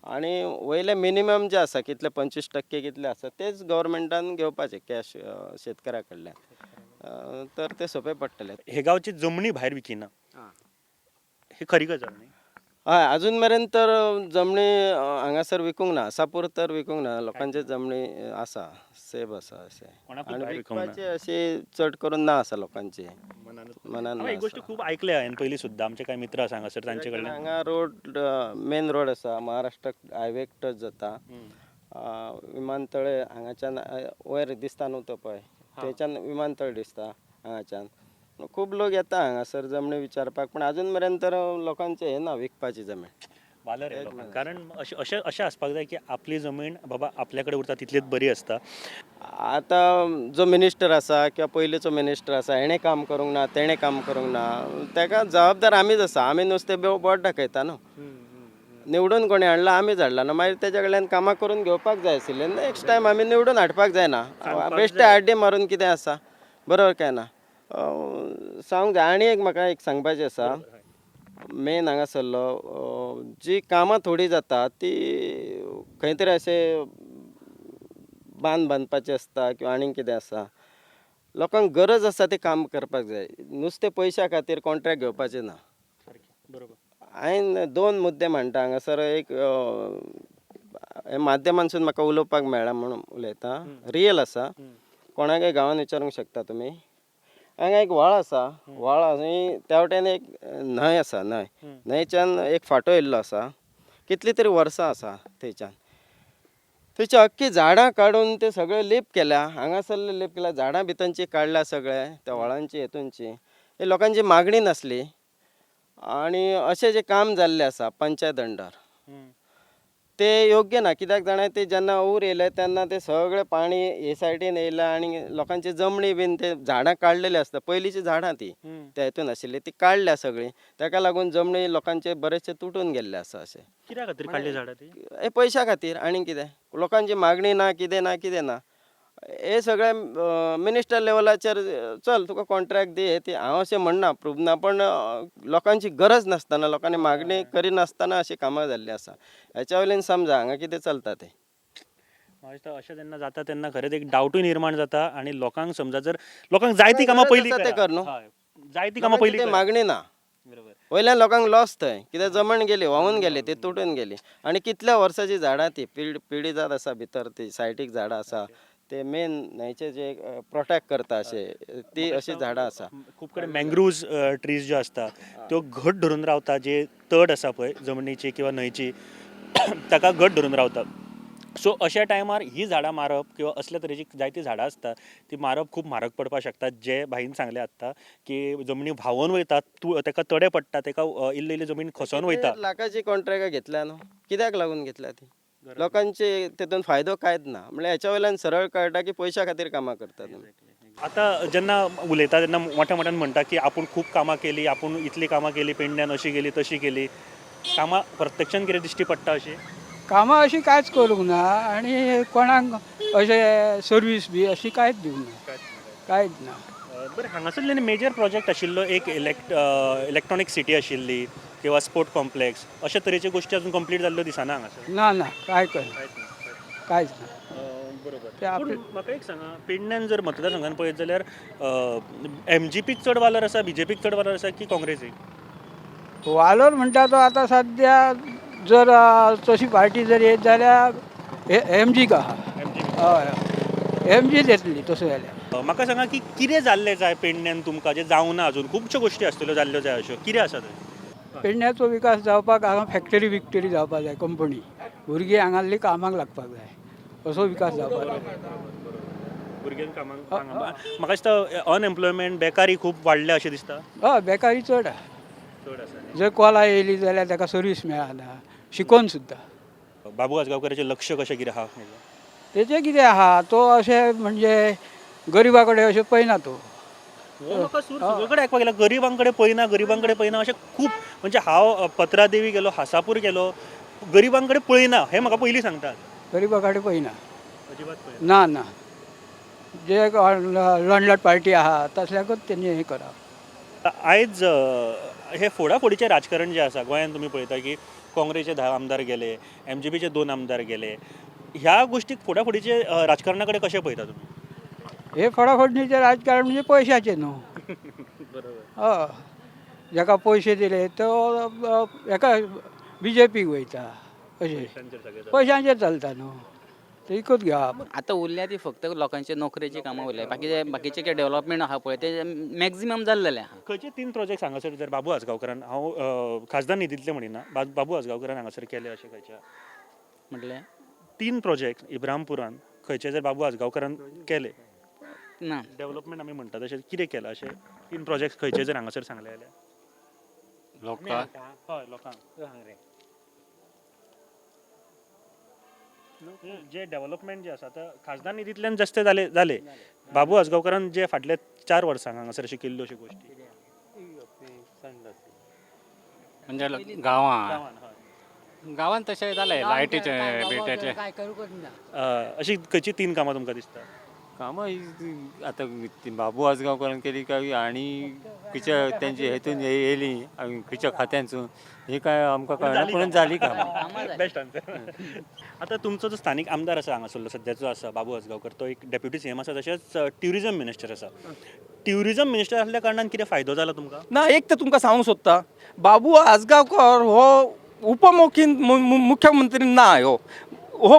आनी वयले मिनिमम जे आसा कितले 25% कितले आसा तेच गव्हर्मेंटान घेवपाचे कॅश शेतकऱ्या कडल्यान, तर ते सोंपें पडटलें. हे गांवची जमनी भायर विकिना ही खरी गजाल न्ही? हय, अजून मेरेन तर जमनी हांगासर विकूंक ना, आसापूर तर विकूंक ना, लोकांचे जमनी आसा सेफ आसा अशें, आनी विकपाची अशी चड करून ना आसा लोकांची मनान. एक गोश्ट खूब आयकल्या हांवें पयलीं सुद्दां, आमचे कांय मित्र आसा हांगासर तांचे कडल्यान. हांगा रोड मेन रोड आसा, महाराष्ट्र हायवेक टच जाता, विमानतळ हांगाच्यान वयर दिसता न्हू तो पळय, थंयच्यान विमानतळ दिसता हांगाच्यान. खूब लोक येता हांगासर जमणी विचारपाक, पूण अजून मेरेन तर लोकांचे हे ना विकपाची जमीन. वालर लोकांक, कारण अशें अशें आसपाक जाय की आपली जमीन बाबा आपल्या कडेन उरता तितलीच बरी आसता. आतां जो मिनिस्टर आसा किंवा पयलींचो मिनिस्टर आसा हेणें काम करूंक ना, तेणें काम करूंक ना, ताका जबाबदार आमीच आसा. आमी नुस्तें बोट दाखयता न्हू, निवडून कोणी हाडला आमीच हाडला न्हू, मागीर तेज्या कडल्यान कामां करून घेवपाक जाय आशिल्लें. नेक्स्ट टायम आमी निवडून हाडपाक जायना, बेश्टे आड्डी मारून कितें आसा, बरोबर काय ना सांगूंक जाय. आनी एक म्हाका एक सांगपाचें आसा, मेन हांगासरलो जी कामां थोडीं जाता ती खंय तरी अशें बांद बांदपाचें आसता किंवा आनीक कितें आसा, लोकांक गरज आसा तें काम करपाक जाय, नुस्तें पयशा खातीर कॉन्ट्रॅक्ट घेवपाचें ना. बरोबर. हांवें 2 मुद्दे म्हणटा हांगासर, एक माध्यमांतसून म्हाका उलोवपाक मेळ्ळा म्हणून उलयता, रियल आसा, कोणाकय गांवान विचारूंक शकता तुमी. हांगा एक व्हाळ आसा, व्हाळ आनी त्या वटेन एक न्हंय आसा, न्हंय न्हंयच्यान एक फांटो येयल्लो आसा, कितली तरी वर्सां आसा थंयच्यान. थंयची अख्खी झाडां काडून ते सगळे लेप केल्या, हांगासरले लेप केल्या, झाडां भितरची काडल्या सगळे त्या व्हाळांची हेतूनची, हे लोकांची मागणी नासली. आनी अशें जें काम जाल्लें आसा पंचायत अंडर ते योग्य ना, कित्याक जाणा ते जेन्ना our येयले तेन्ना ते सगळें पाणी हे सायडीन येयलां आनी लोकांची जमणी बीन ते झाडां काडलेली आसता, पयलींची झाडां ती त्या हितून आशिल्ली ती काडल्या सगळीं, ताका लागून जमणी लोकांचे बरेचशे तुटून गेल्ले आसा. अशें कित्या खातीर काडली झाडां ती? हे पयशा खातीर आनी कितें, लोकांची मागणी ना, कितें ना, कितें ना. हे सगळे मिनिस्टर लेवलाचेर चल तुका कॉन्ट्रॅक्ट दी हे ती, हांव अशें म्हणना प्रूफ ना, पण लोकांची गरज नासतना, लोकांनी मागणी करिनासतना अशी कामां जाल्लीं आसा. हेच्या वयल्यान समजा हांगा कितें चलता तें. अशें जेन्ना जाता तेन्ना खरेंच एक डावटूय निर्माण जाता आनी लोकांक समजा जर लोकांक जायतीं कामां पयलीं ते कर न्हू, जायतीं कामां पयलीं मागणी ना, वयल्यान लोकांक लॉस थंय, कित्याक जमण गेली, व्हांवून गेली, ती तुटून गेली. आनी कितल्या वर्सांची झाडां ती पिढी जात आसा भितर, ती सायडीक झाडां आसा ते मेन न्हंयचे जे प्रोटेक्ट करता अशें ती अशी झाडां आसा. खूब कडेन मँग्रुव्ज ट्रीज ज्यो आसता त्यो घट धरून रावता, जे तट आसा पळय जमनीची किंवा न्हंयची ताका घट धरून रावता. सो अशा टायमार ही झाडां मारप किंवा असल्या तरेची जायतीं झाडां आसता ती मारप खूब म्हारग पडपाक शकता. जे भाईन सांगलें आत्तां की जमनी व्हांवून वयता, ताका तडे पडटा, ताका इल्ली इल्ली जमीन खसोन वयता. लाखाची कॉन्ट्रॅक्टां घेतल्या न्हू, कित्याक लागून घेतल्या ती? लोकांचे तेतून फायदो कांयच ना, म्हणल्यार हेच्या वयल्यान सरळ कळटा की पयशा खातीर कामां करतात. आतां जेन्ना उलयता तेन्ना मोठ्या मोठ्यान म्हणटा की आपूण खूब कामां केली, आपूण इतली कामां केली पेडण्यान, अशी केली तशी केली, कामां प्रत्यक्षान कितें दिश्टी पडटा अशी? कामां अशीं कांयच करूंक ना आनी कोणाक अशें सर्वीस बी अशी कांयच दिवंक ना, कांयच ना. बरें, हांगासरल्यान मेजर प्रोजेक्ट आशिल्लो एक इलेक्ट्रॉनीक सिटी आशिल्ली किंवा स्पोर्ट कॉम्प्लेक्स, अशा तरेच्यो गोश्टी अजून कंप्लीट जाल्ल्यो दिसना हांगासर. ना ना, कांय कर कांयच ना. बरोबर. पूण म्हाका एक सांगा, पेडण्यान जर मतदारसंघान पळयत जाल्यार एमजीपीक चड वालोर आसा, बीजेपीक चड वालोर आसा की काँग्रेसीक? वालोर म्हणटा तो आतां सद्या जर तशी पार्टी जर येत जाल्यार एमजीक आहा. हय, एमजीच येतली तशें जाल्यार. म्हाका सांगा की कितें जाल्लें जाय पेडण्यान तुमकां जें जावना अजून? खुबश्यो गोश्टी आसतल्यो जाल्ल्यो जाय, अश्यो कितें आसा थंय? पेडण्याचो विकास जावपाक हांगा फॅक्टरी बिक्टरी जावपाक जाय, कंपनी, भुरगीं हांगासली कामाक लागपाक जाय, असो विकास जावपाक जाय. भुरग्यांक कामाक, म्हाका दिसता अनएम्प्लॉयमेंट, बेकारी खूब वाडल्या अशें दिसता. हय, बेकारी चड आहा. चड आसा. जर कॉला येयली जाल्यार ताका सर्वीस मेळना, शिकोन सुद्दां. बाबू आजगांवकाराचें लक्ष कशें कितें आहा? तेचें कितें आहा, तो अशें म्हणजे गरिबा कडेन अशें पळयना तो. हो, म्हाका सूर सगळे कडेन आयकपाक गेला, गरिबां कडेन पळयना, गरिबां कडेन पळयना अशें खूब. म्हणजे हांव पत्रादेवी गेलो, हासापूर गेलो, गरिबां कडेन पळयना हें म्हाका पयलीं सांगतात. गरिबा कडेन पळयना, अजिबात पळयना. ना ना, जे लँडलॉर्ड पार्टी आहा तसल्याकूच तेणी हें करप. आयज हे फोडाफोडीचें राजकारण जें आसा गोंयांत, तुमी पळयता की काँग्रेसचे 10 आमदार गेले, एमजीपीचे 2 आमदार गेले, ह्या गोश्टीक फोडाफोडीचे राजकारणा कडेन कशें पळयता तुमी? हे फोडाफोडणीचें राजकारण म्हणजे पयशाचें न्हू. बरोबर. हय, जाका पयशे दिले तो हेका बीजेपीक वयता, अशें पयशांचेर चलता न्हू, ते विकत घेवप. आतां उरल्या ती फक्त लोकांचे नोकरेची कामां उरल्या, बाकीचे कितें डेवलपमेंट आहा पळय ते मॅक्झिमम जाल्लेले आहा. खंयचे 3 प्रोजेक्ट हांगासर जर बाबू आजगांवकारान, हांव खासदार निधींतले म्हणिना, बाबू आजगांवकारान हांगासर केले अशें खंयचे म्हटलें 3 प्रोजेक्ट इब्रामपुरान खंयचे जर बाबू आजगांवकारान केले ना डेवलपमेंट आमी म्हणटा तशें कितें केलां अशें 3 प्रोजेक्ट खंयचे जर हांगासर सांगले जाल्यार? लोकांक, हय, लोकांक जे डेवलपमेंट जे आसा आतां खासदार निधींतल्यान जास्त जाले जाले बाबू आजगांवकारान जे फाटल्या 4 वर्सांक हांगासर अश्यो केल्ल्यो अश्यो गोश्टी म्हणजे गांवांत, गांवांत तशें जालें लायटीचें बिटेचें. अशी खंयची 3 कामां तुमकां दिसता? कामां आतां बाबू आजगांवकारान केली काय आनी खंयच्या तेंचे हेतून येयली खंयच्या खात्यांसून ही काय आमकां कळना, पूण जाली कामां. Best answer. आतां तुमचो जो स्थानीक आमदार आसा हांगासरलो सद्याचो आसा बाबू आजगांवकर, तो एक डेप्युटी सीएम आसा, तशेंच ट्युरिजम मिनिस्टर आसा. ट्युरिजम मिनिस्टर आसल्या कारणान कितें फायदो जाला तुमकां? ना, एक तर तुमकां सांगूंक सोदता, बाबू आजगांवकर हो उपमुख्यमंत्री ना, ह्यो हो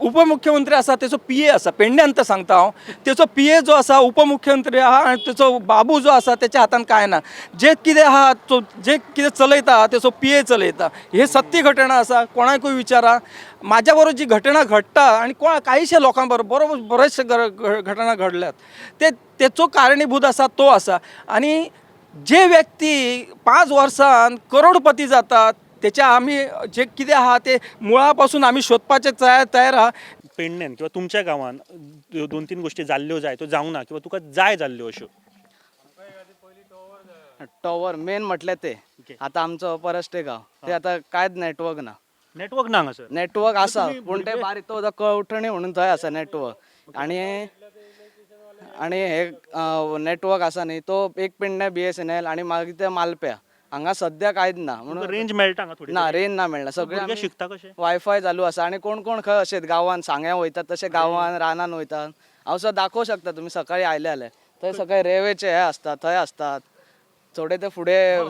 उपमुख्यमंत्री आसा, तेचो पी ए आसा, पेडण्यान तर सांगता हांव, तेचो पी ए जो आसा उपमुख्यमंत्री आहा आनी तेचो बाबू जो आसा तेच्या हातान कांय ना, जे कितें आहा तो जे कितें चलयता तेचो पी ए चलयता. हे सत्य घटना आसा, कोणाकूय विचारा. म्हाज्या बरोबर जी घटना घडटा आनी कोण कांयशे लोकां बरोबर बरोबर बरेचशे घटना घडल्यात, ते तेचो कारणीभूत आसा तो आसा. आनी जे व्यक्ती 5 वर्सान करोडपती जातात तेच्या आमी जे कितें आहा ते मुळा पासून आमी सोदपाचे तयार आहा. पेडण्यान किंवा तुमच्या गांवान 2-3 गोश्टी जाल्ल्यो जाय त्यो जावंक ना किंवा तुका जाय जाल्ल्यो अश्यो? टॉवर मेन म्हटल्यार ते आतां आमचो परस्टे गांव ते आतां कांयच नेटवर्क ना. नेटवर्क ना हांगासर? नेटवर्क आसा पूण ते बारीक, तो जो कवठणी म्हणून थंय आसा नेटवर्क, आनी आनी हे नेटवर्क आसा न्ही तो एक पेडण्या BSNL आनी मागीर ते मालप्या हांगा सद्या कांयच ना. म्हणून रेंज मेळटा हांगा थोडी? ना, रेंज ना मेळना, सगळे भुरगे शिकता कशे? वायफाय चालू आसा आनी कोण कोण खंय अशेंच गांवान सांग्या वयतात, तशें गांवान रानान वयतात. हांव सुद्दां दाखोवंक शकता तुमी सकाळी आयले जाल्यार, थंय सकाळी रेवेचे हे आसता, थंय आसतात थोडे, ते फुडें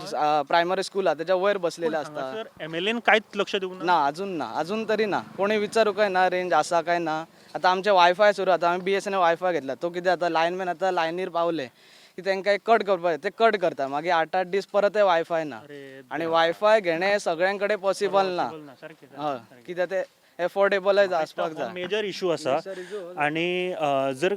प्रायमरी स्कूल आहा तेच्या वयर बसलेले आसता. एम एल एन कांयच लक्ष दिवंक ना? ना, अजून ना, अजून तरी ना. कोणी विचारूंकय ना रेंज आसा काय ना. आतां आमचें वायफाय सुरू आतां आमी BSNL wifi घेतला, तो कितें जाता लायनमॅन आतां लायनीर पावले की तांकां एक कट करपाक जाय, ते कट करता, मागीर 8-8 दीस परत वायफाय ना. आनी वायफाय घेणें सगळ्यां कडेन पॉसिबल ना, हय, कित्याक ते एफोर्डेबलय आसपाक जाय. मेजर इशू आसा. आनी जर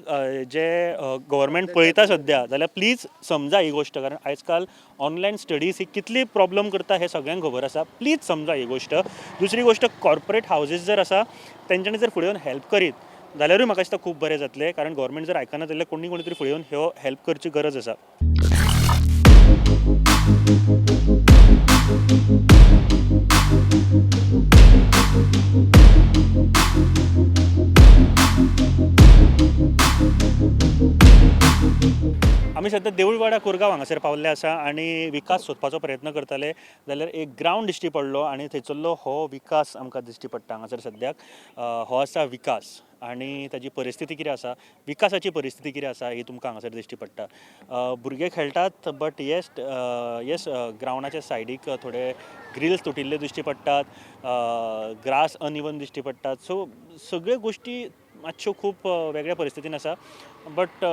जे गव्हर्मेंट पळयता सद्या जाल्यार प्लीज समजा ही गोश्ट, कारण आयजकाल ऑनलायन स्टडीज ही कितली प्रॉब्लम करता हें सगळ्यांक खबर आसा. प्लीज समजा ही गोश्ट. दुसरी गोश्ट, कॉर्पोरेट हावजीस जर आसा तेंच्यांनी जर फुडें येवन हेल्प करीत जाल्यारूय म्हाका दिसता खूब बरें जातलें, कारण गव्हर्मेंट जर आयकना जाल्यार कोणी कोणी तरी फुडें येवन ह्यो हेल्प करची गरज आसा. देऊळवाडा कोरगांव हांगासर पावल्ले आसा आनी विकास सोदपाचो प्रयत्न करताले जाल्यार एक ग्रावंड दिश्टी पडलो आनी थंयसरलो हो विकास आमकां दिश्टी पडटा हांगासर सद्याक. हो आसा विकास आनी ताजी परिस्थिती कितें आसा, विकासाची परिस्थिती कितें आसा ही तुमकां हांगासर दिश्टी पडटा. भुरगे खेळटात, बट येस येस, ग्रावंडाच्या सायडीक थोडे ग्रिल्स तुटिल्ले दिश्टी पडटात, ग्रास अनइवन दिश्टी पडटात. सो सगळ्यो गोश्टी मातश्यो खूब वेगळ्या परिस्थितीन आसा, बट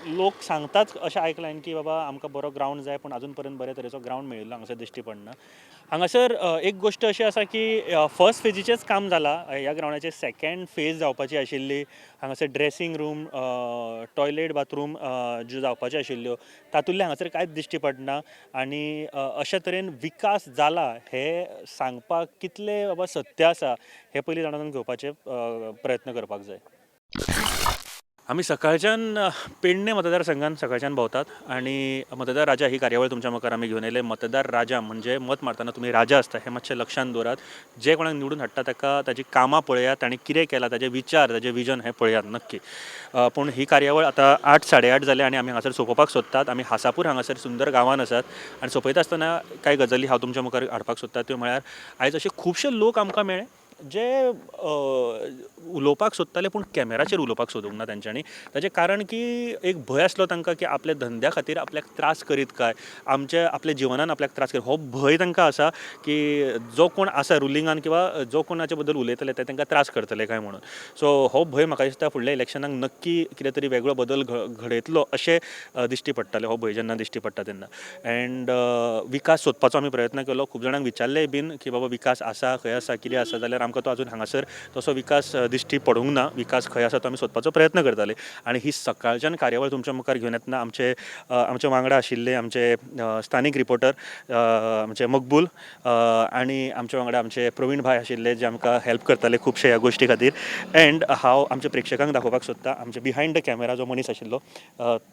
लोक सांगतात अशें आयकलां हांवें की बाबा आमकां बरो ग्रावंड जाय, पूण आजून पर्यंत बरे तरेचो ग्रावंड मेळिल्लो हांगासर दिश्टी पडना. हांगासर एक गोश्ट अशी आसा की फर्स्ट फेजीचेंच काम जालां. ह्या ग्रावंडाचेर सेकेंड फेज जावपाची आशिल्ली. हांगासर ड्रेसींग रूम, टॉयलेट, बाथरूम ज्यो जावपाच्यो आशिल्ल्यो तातूंतलें हांगासर कांयच दिश्टी पडना. आनी अशे तरेन विकास जाला हें सांगपाक कितलें बाबा सत्य आसा हें पयलीं जाणून घेवपाचें प्रयत्न करपाक जाय. आमी सकाळच्यान पेडणे मतदारसंघान सकाळच्यान भोंवतात आनी मतदार राजा ही कार्यावळ तुमच्या मुखार आमी घेवन येयले. मतदार राजा म्हणजे मत मारतना तुमी राजा आसता हें मातशें लक्षांत दवरात. जे कोणाक निवडून हाडटा ताका ताजी कामां पळयात, ताणें कितें केलां, ताजे विचार, ताजें विजन हें पळयात नक्की. पूण ही कार्यावळ आतां 8, 8:30 जाले आनी आमी हांगासर सोंपोवपाक सोदतात. आमी हासापूर हांगासर सुंदर गांवांत आसात आनी सोंपयता आसतना कांय गजाली हांव तुमच्या मुखार हाडपाक सोदता. त्यो म्हळ्यार आयज अशे खुबशे लोक आमकां मेळ्ळे जे उलोवपाक सोदताले, पूण कॅमेराचेर उलोवपाक सोदूंक ना तेंच्यांनी. ताचें कारण की एक भंय आसलो तांकां की आपल्या धंद्या खातीर आपल्याक त्रास करीत काय, आमच्या आपल्या जिवनान आपल्याक त्रास करीत, हो भंय तांकां आसा की जो कोण आसा रुलिंगान किंवा जो कोणाचे बद्दल उलयतले ते तांकां त्रास करतले काय म्हणून. सो हो भंय म्हाका दिसता फुडल्या इलेक्शनाक नक्की कितें तरी वेगळो बदल घडयतलो अशें दिश्टी पडटालें, हो भंय जेन्ना दिश्टी पडटा तेन्ना. एंड विकास सोदपाचो आमी प्रयत्न केलो. खूब जाणांक विचारलेंय बीन की बाबा विकास आसा, खंय आसा, कितें आसा, जाल्यार आमकां तो अजून हांगासर तसो विकास दिश्टी पडूंक ना. विकास खंय आसा तो आमी सोदपाचो प्रयत्न करताले आनी ही सकाळच्यान कार्यावळ तुमच्या मुखार घेवन येतना आमचे वांगडा आशिल्ले आमचे स्थानीक रिपोर्टर आमचे मकबूल आनी आमच्या वांगडा आमचे प्रवीण भाय आशिल्ले, जे आमकां हेल्प करताले खुबशे ह्या गोश्टी खातीर. एंड हांव आमच्या प्रेक्षकांक दाखोवपाक सोदता आमचे बिहायंड the camera जो मनीस आशिल्लो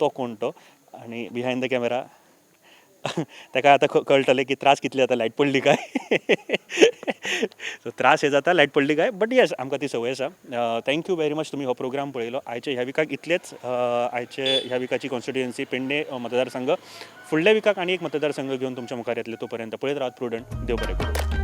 तो कोण तो. आनी बिहायंड the camera ताका आतां कळटलें की त्रास कितले जाता लायट पडली काय. सो त्रास हे जाता लायट पडली काय, बट येस, आमकां ती संवय आसा. Thank you very much, तुमी हो प्रोग्राम पळयलो. आयचे ह्या विकाक इतलेच. आयचे ह्या विकाची कॉन्स्टिट्युएन्सी पेडणे मतदारसंघ. फुडल्या विकाक आनी एक मतदारसंघ घेवन तुमच्या मुखार येतले. तो पर्यंत पळयत रावात प्रुडंट. देव बरें करूं.